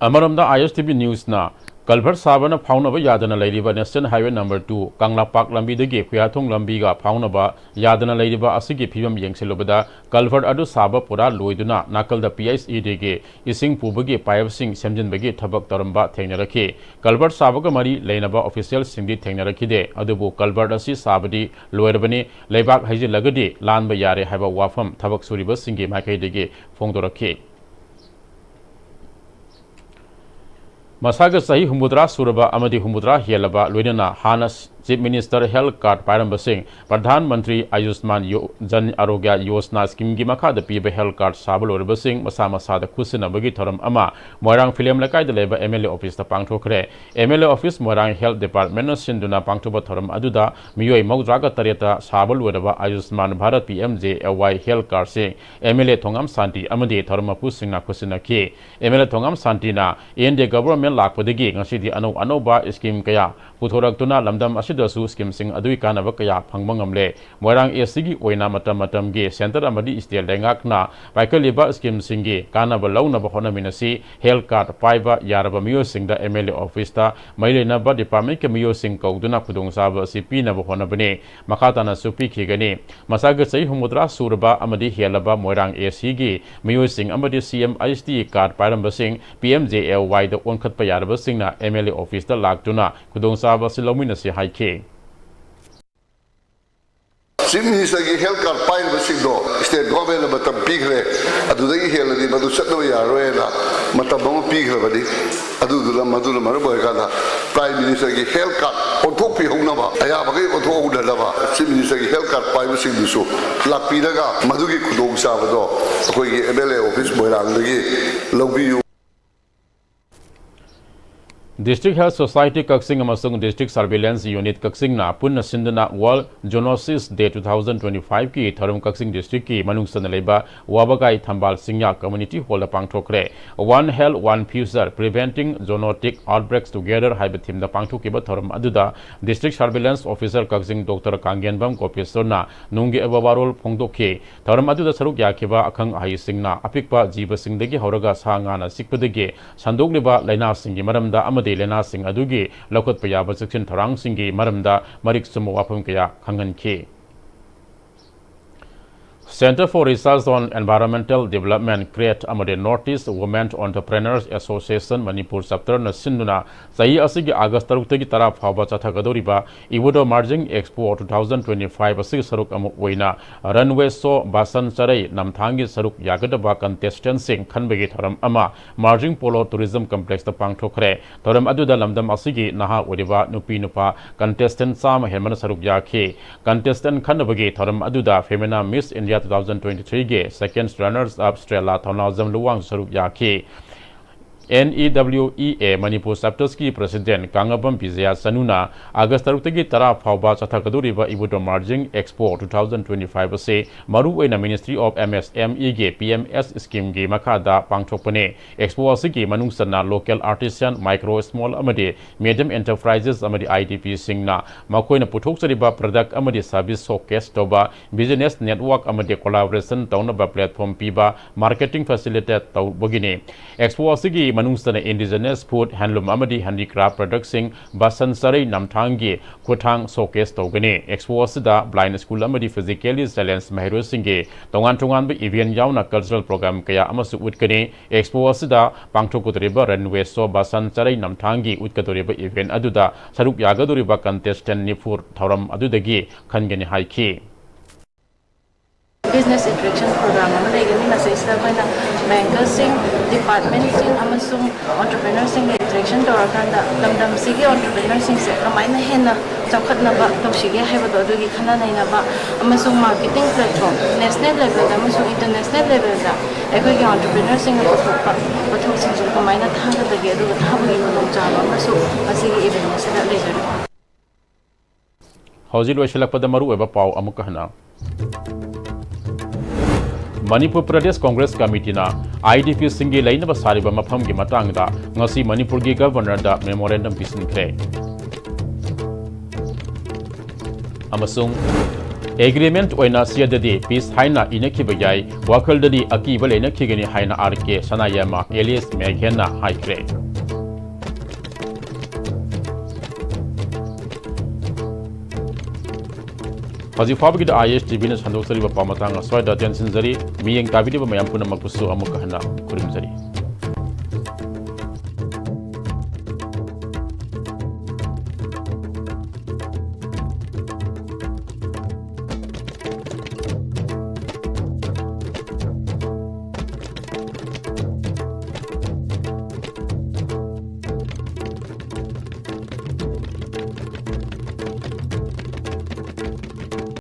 ꯑꯃꯔꯣꯝꯗ ISTV Newsꯅ culvert ꯁꯥꯕꯅ ꯐꯥꯎꯅꯕ ꯌꯥꯗꯅ ꯂꯩꯔꯤꯕ National Highway number two ꯀꯪꯂꯥꯄꯥꯛ ꯂꯝꯕꯤꯗꯒꯤ ꯈꯨꯌꯥꯊꯣꯡ ꯂꯝꯕꯤꯒ ꯐꯥꯎꯅꯕ ꯌꯥꯗꯅ ꯂꯩꯔꯤꯕ ꯑꯁꯤꯒꯤ ꯐꯤꯕꯝ ꯌꯦꯡꯁꯤꯜꯂꯨꯕꯗ culvert ꯑꯗꯨ ꯁꯥꯕ ꯄꯨꯔꯥ ꯂꯣꯏꯗꯨꯅ ꯅꯥꯀꯜꯗ PHEDꯒꯤ ꯏꯁꯤꯡ ꯄꯨꯕꯒꯤ pipeꯁꯤꯡ ꯁꯦꯝꯖꯤꯟꯕꯒꯤ ꯊꯕꯛ ꯇꯧꯔꯝꯕ ꯊꯦꯡꯅꯔꯛꯈꯤ꯫ Culvert ꯁꯥꯕꯒ ꯃꯔꯤ ꯂꯩꯅꯕ officialꯁꯤꯡꯗꯤ ꯊꯦꯡꯅꯔꯛꯈꯤꯗꯦ꯫ ꯑꯗꯨꯕꯨ culvert ꯑꯁꯤ ꯁꯥꯕꯗꯤ ꯂꯣꯏꯔꯕꯅꯤ, ꯂꯩꯕꯥꯛ ꯍꯩꯖꯤꯜꯂꯒꯗꯤ ꯂꯥꯟꯕ ꯌꯥꯔꯦ ꯍꯥꯏꯕ ꯋꯥꯐꯝ ꯊꯕꯛ ꯁꯨꯔꯤꯕꯁꯤꯡꯒꯤ ꯃꯥꯏꯀꯩꯗꯒꯤ ꯐꯣꯡꯗꯣꯔꯛꯈꯤ꯫ ꯃꯁꯥꯒ ꯆꯍꯤ ꯍꯨꯝꯐꯨꯇꯔꯥ ꯁꯨꯔꯕ ꯑꯃꯗꯤ ꯍꯨꯝꯐꯨꯇꯔꯥ ꯍꯦꯜꯂꯕ, ꯂꯣꯏꯅꯅ ꯍꯥꯟꯅ Chief Minister health card ꯄꯥꯏꯔꯝꯕꯁꯤꯡ, Pradhan Mantri ꯑꯌꯨꯁꯃꯥꯟ ꯌꯣ-, ꯖꯟ ꯑꯔꯣꯒ꯭ꯌ ꯌꯣꯖꯅꯥ scheme ꯒꯤ ꯃꯈꯥꯗ ꯄꯤꯕ health card ꯁꯥꯕ ꯂꯣꯏꯔꯕꯁꯤꯡ ꯃꯁꯥ ꯃꯁꯥꯗ ꯈꯨꯠꯁꯤꯟꯅꯕꯒꯤ ꯊꯧꯔꯝ ꯑꯃ ꯃꯣꯏꯔꯥꯡ ꯐꯤꯂꯦꯝ ꯂꯩꯀꯥꯏꯗ ꯂꯩꯕ M L A office ꯇ ꯄꯥꯡꯊꯣꯛꯈ꯭ꯔꯦ꯫ M L A office Moirang health department ꯅ ꯁꯤꯟꯗꯨꯅ ꯄꯥꯡꯊꯣꯛꯄ ꯊꯧꯔꯝ ꯑꯗꯨꯗ ꯃꯤꯑꯣꯏ ꯃꯧꯗ꯭ꯔꯥꯒ ꯇꯔꯦꯠꯇ ꯁꯥꯕ ꯂꯣꯏꯔꯕ ꯑꯌꯨꯁꯃꯥꯟ Bharat P M J A Y health card ꯁꯤꯡ M L A ꯊꯣꯉꯥꯝ ꯁꯥꯟꯇꯤ ꯑꯃꯗꯤ ꯊꯧꯔꯝ ꯃꯄꯨꯁꯤꯡꯅ ꯈꯨꯠꯁꯤꯟꯅꯈꯤ꯫ M L A Thongam ꯁꯥꯟꯇꯤꯅ N D A government ꯂꯥꯛꯄꯗꯒꯤ ꯉꯁꯤꯗꯤ ꯑꯅꯧ ꯑꯅꯧꯕ scheme ꯀꯌꯥ ꯄꯨꯊꯣꯔꯛꯇꯨꯅ ꯂꯝꯗꯝ ꯑꯁꯤꯗꯁꯨ scheme ꯁꯤꯡ ꯑꯗꯨꯒꯤ ꯀꯥꯟꯅꯕ ꯀꯌꯥ ꯐꯪꯕ ꯉꯝꯂꯦ꯫ ꯃꯣꯏꯔꯥꯡ A C ꯒꯤ ꯑꯣꯏꯅ ꯃꯇꯝ ꯃꯇꯝꯒꯤ centre ꯑꯃꯗꯤ state ꯂꯩꯉꯥꯛꯅ ꯄꯥꯏꯈꯠꯂꯤꯕ scheme ꯁꯤꯡꯒꯤ ꯀꯥꯟꯅꯕ ꯂꯧꯅꯕ ꯍꯣꯠꯅꯃꯤꯟꯅꯁꯤ꯫ Health card ꯄꯥꯏꯕ ꯌꯥꯔꯕ ꯃꯤꯑꯣꯏꯁꯤꯡꯗ M L A office ꯇ ꯃꯔꯤ ꯂꯩꯅꯕ department ꯀꯤ ꯃꯤꯑꯣꯏꯁꯤꯡ ꯀꯧꯗꯨꯅ ꯈꯨꯗꯣꯡꯆꯥꯕ ꯑꯁꯤ ꯄꯤꯅꯕ ꯍꯣꯠꯅꯕꯅꯤ꯫ ꯃꯈꯥ ꯇꯥꯅꯁꯨ ꯄꯤꯈꯤꯒꯅꯤ꯫ ꯃꯁꯥꯒꯤ ꯆꯍꯤ ꯍꯨꯝꯐꯨꯇꯔꯥ ꯁꯨꯔꯕ ꯑꯃꯗꯤ ꯍꯦꯜꯂꯕ ꯃꯣꯏꯔꯥꯡ A C ꯒꯤ ꯃꯤꯑꯣꯏꯁꯤꯡ ꯑꯃꯗꯤ C M H T card ꯄꯥꯏꯔꯝꯕꯁꯤꯡ P M J A Y the ꯑꯣꯟꯈꯠꯄ ꯌꯥꯔꯕꯁꯤꯡꯅ M L A office ꯇ ꯂꯥꯛꯇꯨꯅ ꯈꯨꯗꯣꯡꯆꯥꯕ ꯑꯁꯤ ꯂꯧꯃꯤꯟꯅꯁꯤ ꯍꯥꯏꯈꯤ꯫ Chief Minister ꯒꯤ health card ꯄꯥꯏꯔꯤꯕꯁꯤꯡꯗꯣ state government ꯅ ꯃꯇꯝ ꯄꯤꯈ꯭ꯔꯦ, ꯑꯗꯨꯗꯒꯤ ꯍꯦꯜꯂꯗꯤ ꯃꯗꯨ ꯆꯠꯅꯕ ꯌꯥꯔꯔꯣꯏꯅ ꯃꯇꯝ ꯑꯃ ꯄꯤꯈ꯭ꯔꯕꯅꯤ꯫ ꯑꯗꯨꯗꯨꯅ, ꯃꯗꯨꯅ ꯃꯔꯝ ꯑꯣꯏꯔꯀꯥꯟꯗ Prime Minister ꯒꯤ health card ꯑꯣꯟꯊꯣꯛꯄꯤꯍꯧꯅꯕ, ꯑꯌꯥꯕꯈꯩ ꯑꯣꯟꯊꯣꯛꯍꯧꯅꯅꯕ Chief Minister ꯒꯤ health card ꯄꯥꯏꯕꯁꯤꯡꯗꯨꯁꯨ ꯂꯥꯛꯄꯤꯔꯒ ꯃꯗꯨꯒꯤ ꯈꯨꯗꯣꯡꯆꯥꯕꯗꯣ ꯑꯩꯈꯣꯏꯒꯤ M L A office ꯃꯣꯏꯔꯥꯡꯗꯒꯤ ꯂꯧꯕꯤꯌꯨ꯫ District Health Society ꯀꯛꯆꯤꯡ ꯑꯃꯁꯨꯡ District Surveillance Unit ꯀꯛꯆꯤꯡꯅ ꯄꯨꯟꯅ ꯁꯤꯟꯗꯨꯅ World Zoonosis Day two thousand twenty-five ꯀꯤ ꯊꯧꯔꯝ ꯀꯛꯆꯤꯡ district ꯀꯤ ꯃꯅꯨꯡ ꯆꯟꯅ ꯂꯩꯕ ꯋꯥꯕꯒꯥꯏ ꯊꯝꯕꯥꯜ ꯆꯤꯡꯌꯥ community hall ꯗ ꯄꯥꯡꯊꯣꯛꯈ꯭ꯔꯦ꯫ One Health One Future, Preventing Zoonotic Outbreaks Together ꯍꯥꯏꯕ theme ꯗ ꯄꯥꯡꯊꯣꯛꯈꯤꯕ ꯊꯧꯔꯝ ꯑꯗꯨꯗ District Surveillance Officer ꯀꯛꯆꯤꯡ Doctor ꯀꯥꯡꯒꯦꯟꯕꯝ ꯒꯣꯄꯦꯁꯣꯔꯅ ꯅꯨꯡꯒꯤ ꯑꯣꯏꯕ ꯋꯥꯔꯣꯜ ꯐꯣꯡꯗꯣꯛꯈꯤ꯫ ꯊꯧꯔꯝ ꯑꯗꯨꯗ ꯁꯔꯨꯛ ꯌꯥꯈꯤꯕ ꯑꯈꯪ ꯑꯍꯩꯁꯤꯡꯅ ꯑꯄꯤꯛꯄ ꯖꯤꯕꯁꯤꯡꯗꯒꯤ ꯍꯧꯔꯒ ꯁꯥ ꯉꯥꯅ ꯆꯤꯛꯄꯗꯒꯤ ꯁꯟꯗꯣꯛꯂꯤꯕ ꯂꯥꯏꯅꯥꯁꯤꯡꯒꯤ ꯃꯔꯝꯗ ꯑꯃꯗꯤ ꯂꯥꯏꯅꯥꯁꯤꯡ ꯑꯗꯨꯒꯤ ꯂꯧꯈꯠꯄ ꯌꯥꯕ ꯆꯦꯛꯁꯤꯟ ꯊꯧꯔꯥꯡꯁꯤꯡꯒꯤ ꯃꯔꯝꯗ ꯃꯔꯤꯛ ꯆꯨꯝꯕ ꯋꯥꯐꯝ ꯀꯌꯥ ꯈꯪꯍꯟꯈꯤ꯫ Centre for Research on Environmental Development, CREAT, ꯑꯃꯗꯤ North East Women Entrepreneurs Association Manipur Chapter ꯅ ꯁꯤꯟꯗꯨꯅ ꯆꯍꯤ ꯑꯁꯤꯒꯤ ꯑꯥꯒꯁ ꯇꯔꯨꯛꯇꯒꯤ ꯇꯔꯥ ꯐꯥꯎꯕ ꯆꯠꯊꯒꯗꯧꯔꯤꯕ Iwudo Marjing Expo two thousand twenty-five ꯑꯁꯤꯒꯤ ꯁꯔꯨꯛ ꯑꯃ ꯑꯣꯏꯅ runway show, ꯕꯥꯁꯟ ꯆꯔꯩ ꯅꯝꯊꯥꯡꯒꯤ ꯁꯔꯨꯛ ꯌꯥꯒꯗꯕ contestant ꯁꯤꯡ ꯈꯟꯕꯒꯤ ꯊꯧꯔꯝ ꯑꯃ Marjing Polo Tourism Complex ꯇ ꯄꯥꯡꯊꯣꯛꯈ꯭ꯔꯦ꯫ ꯊꯧꯔꯝ ꯑꯗꯨꯗ ꯂꯝꯗꯝ ꯑꯁꯤꯒꯤ ꯅꯍꯥ ꯑꯣꯏꯔꯤꯕ ꯅꯨꯄꯤ ꯅꯨꯄꯥ contestant ꯆꯥꯝꯃ ꯍꯦꯟꯕꯅ ꯁꯔꯨꯛ ꯌꯥꯈꯤ꯫ Contestant ꯈꯟꯅꯕꯒꯤ ꯊꯧꯔꯝ ꯑꯗꯨꯗ Femina Miss India two thousand twenty-three ꯒꯤ second runners up Stella ꯊꯧꯅꯥꯎꯖꯝ ꯂꯨꯋꯥꯡ ꯁꯔꯨꯛ ꯌꯥꯈꯤ꯫ N E W E A Manipur Chapters ꯀꯤ President ꯀꯥꯡꯉꯕꯝ ꯕꯤꯖꯌ ꯆꯅꯨꯅ ꯑꯥꯒꯁ ꯇꯔꯨꯛꯇꯒꯤ ꯇꯔꯥ ꯐꯥꯎꯕ ꯆꯠꯊꯒꯗꯧꯔꯤꯕ Iwudo Marjing Expo two thousand twenty-five ꯑꯁꯤ ꯃꯔꯨꯑꯣꯏꯅ Ministry of M S M E ꯒꯤ P M S scheme ꯒꯤ ꯃꯈꯥꯗ ꯄꯥꯡꯊꯣꯛꯄꯅꯤ꯫ Expo ꯑꯁꯤꯒꯤ ꯃꯅꯨꯡ ꯆꯟꯅ local artisan, micro, small ꯑꯃꯗꯤ medium enterprises ꯑꯃꯗꯤ I D P ꯁꯤꯡꯅ ꯃꯈꯣꯏꯅ ꯄꯨꯊꯣꯛꯆꯔꯤꯕ product ꯑꯃꯗꯤ service showcase ꯇꯧꯕ, business network ꯑꯃꯗꯤ collaboration ꯇꯧꯅꯕ platform ꯄꯤꯕ, marketing facilitate ꯇꯧꯕꯒꯤꯅꯤ꯫ Expo ꯑꯁꯤꯒꯤ ꯃꯅꯨꯡ ꯆꯟꯅ indigenous food, handloom ꯑꯃꯗꯤ handicraft product ꯁꯤꯡ, ꯕꯥꯁꯟ ꯆꯔꯩ ꯅꯝꯊꯥꯡꯒꯤ ꯈꯨꯠꯊꯥꯡ showcase ꯇꯧꯒꯅꯤ꯫ Expo ꯑꯁꯤꯗ blind school ꯑꯃꯗꯤ physically challenge ꯃꯍꯩꯔꯣꯏꯁꯤꯡꯒꯤ ꯇꯣꯉꯥꯟ ꯇꯣꯉꯥꯟꯕ event ꯌꯥꯎꯅ cultural program ꯀꯌꯥ ꯑꯃꯁꯨ ꯎꯠꯀꯅꯤ꯫ Expo ꯑꯁꯤꯗ ꯄꯥꯡꯊꯣꯛꯀꯗꯧꯔꯤꯕ runway show, ꯕꯥꯁꯟ ꯆꯔꯩ ꯅꯝꯊꯥꯡꯒꯤ ꯎꯠꯀꯗꯧꯔꯤꯕ event ꯑꯗꯨꯗ ꯁꯔꯨꯛ ꯌꯥꯒꯗꯧꯔꯤꯕ contestant ꯅꯤꯐꯨ ꯊꯧꯔꯝ ꯑꯗꯨꯗꯒꯤ ꯈꯟꯒꯅꯤ ꯍꯥꯏꯈꯤ꯫ Business interaction program ꯑꯃ ꯂꯩꯒꯅꯤ꯫ ꯃꯁꯤꯁꯤꯗ ꯑꯩꯈꯣꯏꯅ banker ꯁꯤꯡ, department ꯁꯤꯡ ꯑꯃꯁꯨꯡ entrepreneur ꯁꯤꯡꯒ interaction ꯇꯧꯔꯀꯥꯟꯗ ꯂꯝꯗꯝꯁꯤꯒꯤ entrepreneur ꯁꯤꯡꯁꯦ ꯀꯃꯥꯏꯅ ꯍꯦꯟꯅ ꯆꯥꯎꯈꯠꯅꯕ ꯇꯧꯁꯤꯒꯦ ꯍꯥꯏꯕꯗꯣ ꯑꯗꯨꯒꯤ ꯈꯟꯅ ꯅꯩꯅꯕ ꯑꯃꯁꯨꯡ marketing platform national level ꯗ ꯑꯃꯁꯨꯡ international level ꯗ ꯑꯩꯈꯣꯏꯒꯤ entrepreneur ꯁꯤꯡꯅ ꯄꯨꯊꯣꯛꯄ ꯄꯣꯠꯊꯣꯛꯁꯤꯡꯁꯦ ꯀꯃꯥꯏꯅ ꯊꯥꯒꯗꯒꯦ ꯑꯗꯨꯒ ꯊꯥꯕꯒꯤ ꯈꯨꯗꯣꯡꯆꯥꯕ ꯑꯃꯁꯨ ꯃꯁꯤꯒꯤ event ꯑꯁꯤꯗ ꯂꯩꯖꯔꯤ꯫ ꯍꯧꯖꯤꯛ ꯂꯣꯏꯁꯤꯜꯂꯛꯄꯗ ꯃꯔꯨꯑꯣꯏꯕ ꯄꯥꯎ ꯑꯃꯨꯛꯀ ꯍꯟꯅ꯫ Manipur Pradesh Congress ꯀꯃꯤꯇꯤꯅ I D P ꯁꯤꯡꯒꯤ ꯂꯩꯅꯕ ꯁꯥꯔꯤꯕ ꯃꯐꯝꯒꯤ ꯃꯇꯥꯡꯗ ꯉꯁꯤ ꯃꯅꯤꯄꯨꯔꯒꯤ Governor ꯗ memorandum ꯄꯤꯁꯤꯟꯈ꯭ꯔꯦ꯫ ꯑꯃꯁꯨꯡ agreement ꯑꯣꯏꯅ ꯁꯤꯗꯗꯤ peace ꯍꯥꯏꯅ ꯏꯅꯈꯤꯕ ꯌꯥꯏ, ꯋꯥꯈꯜꯗꯗꯤ ꯑꯀꯤꯕ ꯂꯩꯅꯈꯤꯒꯅꯤ ꯍꯥꯏꯅ R K ꯁꯅꯥꯌꯥꯃ alias ꯃꯦꯘꯦꯟꯅ ꯍꯥꯏꯈ꯭ꯔꯦ꯫ ꯍꯧꯖꯤꯛ ꯐꯥꯎꯕꯒꯤꯗꯤ ꯑꯥꯏ ꯑꯦꯁ ꯇꯤ ꯚꯤꯅ ꯁꯟꯗꯣꯛꯆꯔꯤꯕ ꯄꯥꯎ ꯃꯇꯥꯡ ꯑꯁ꯭ꯋꯥꯏꯗ ꯇꯦꯟꯁꯤꯟꯖꯔꯤ꯫ ꯃꯤꯠꯌꯦꯡ ꯇꯥꯕꯤꯔꯤꯕ ꯃꯌꯥꯝ ꯄꯨꯝꯅꯃꯛꯄꯨꯁꯨ ꯑꯃꯨꯛꯀ ꯍꯟꯅ ꯈꯨꯔꯨꯝꯖꯔꯤ꯫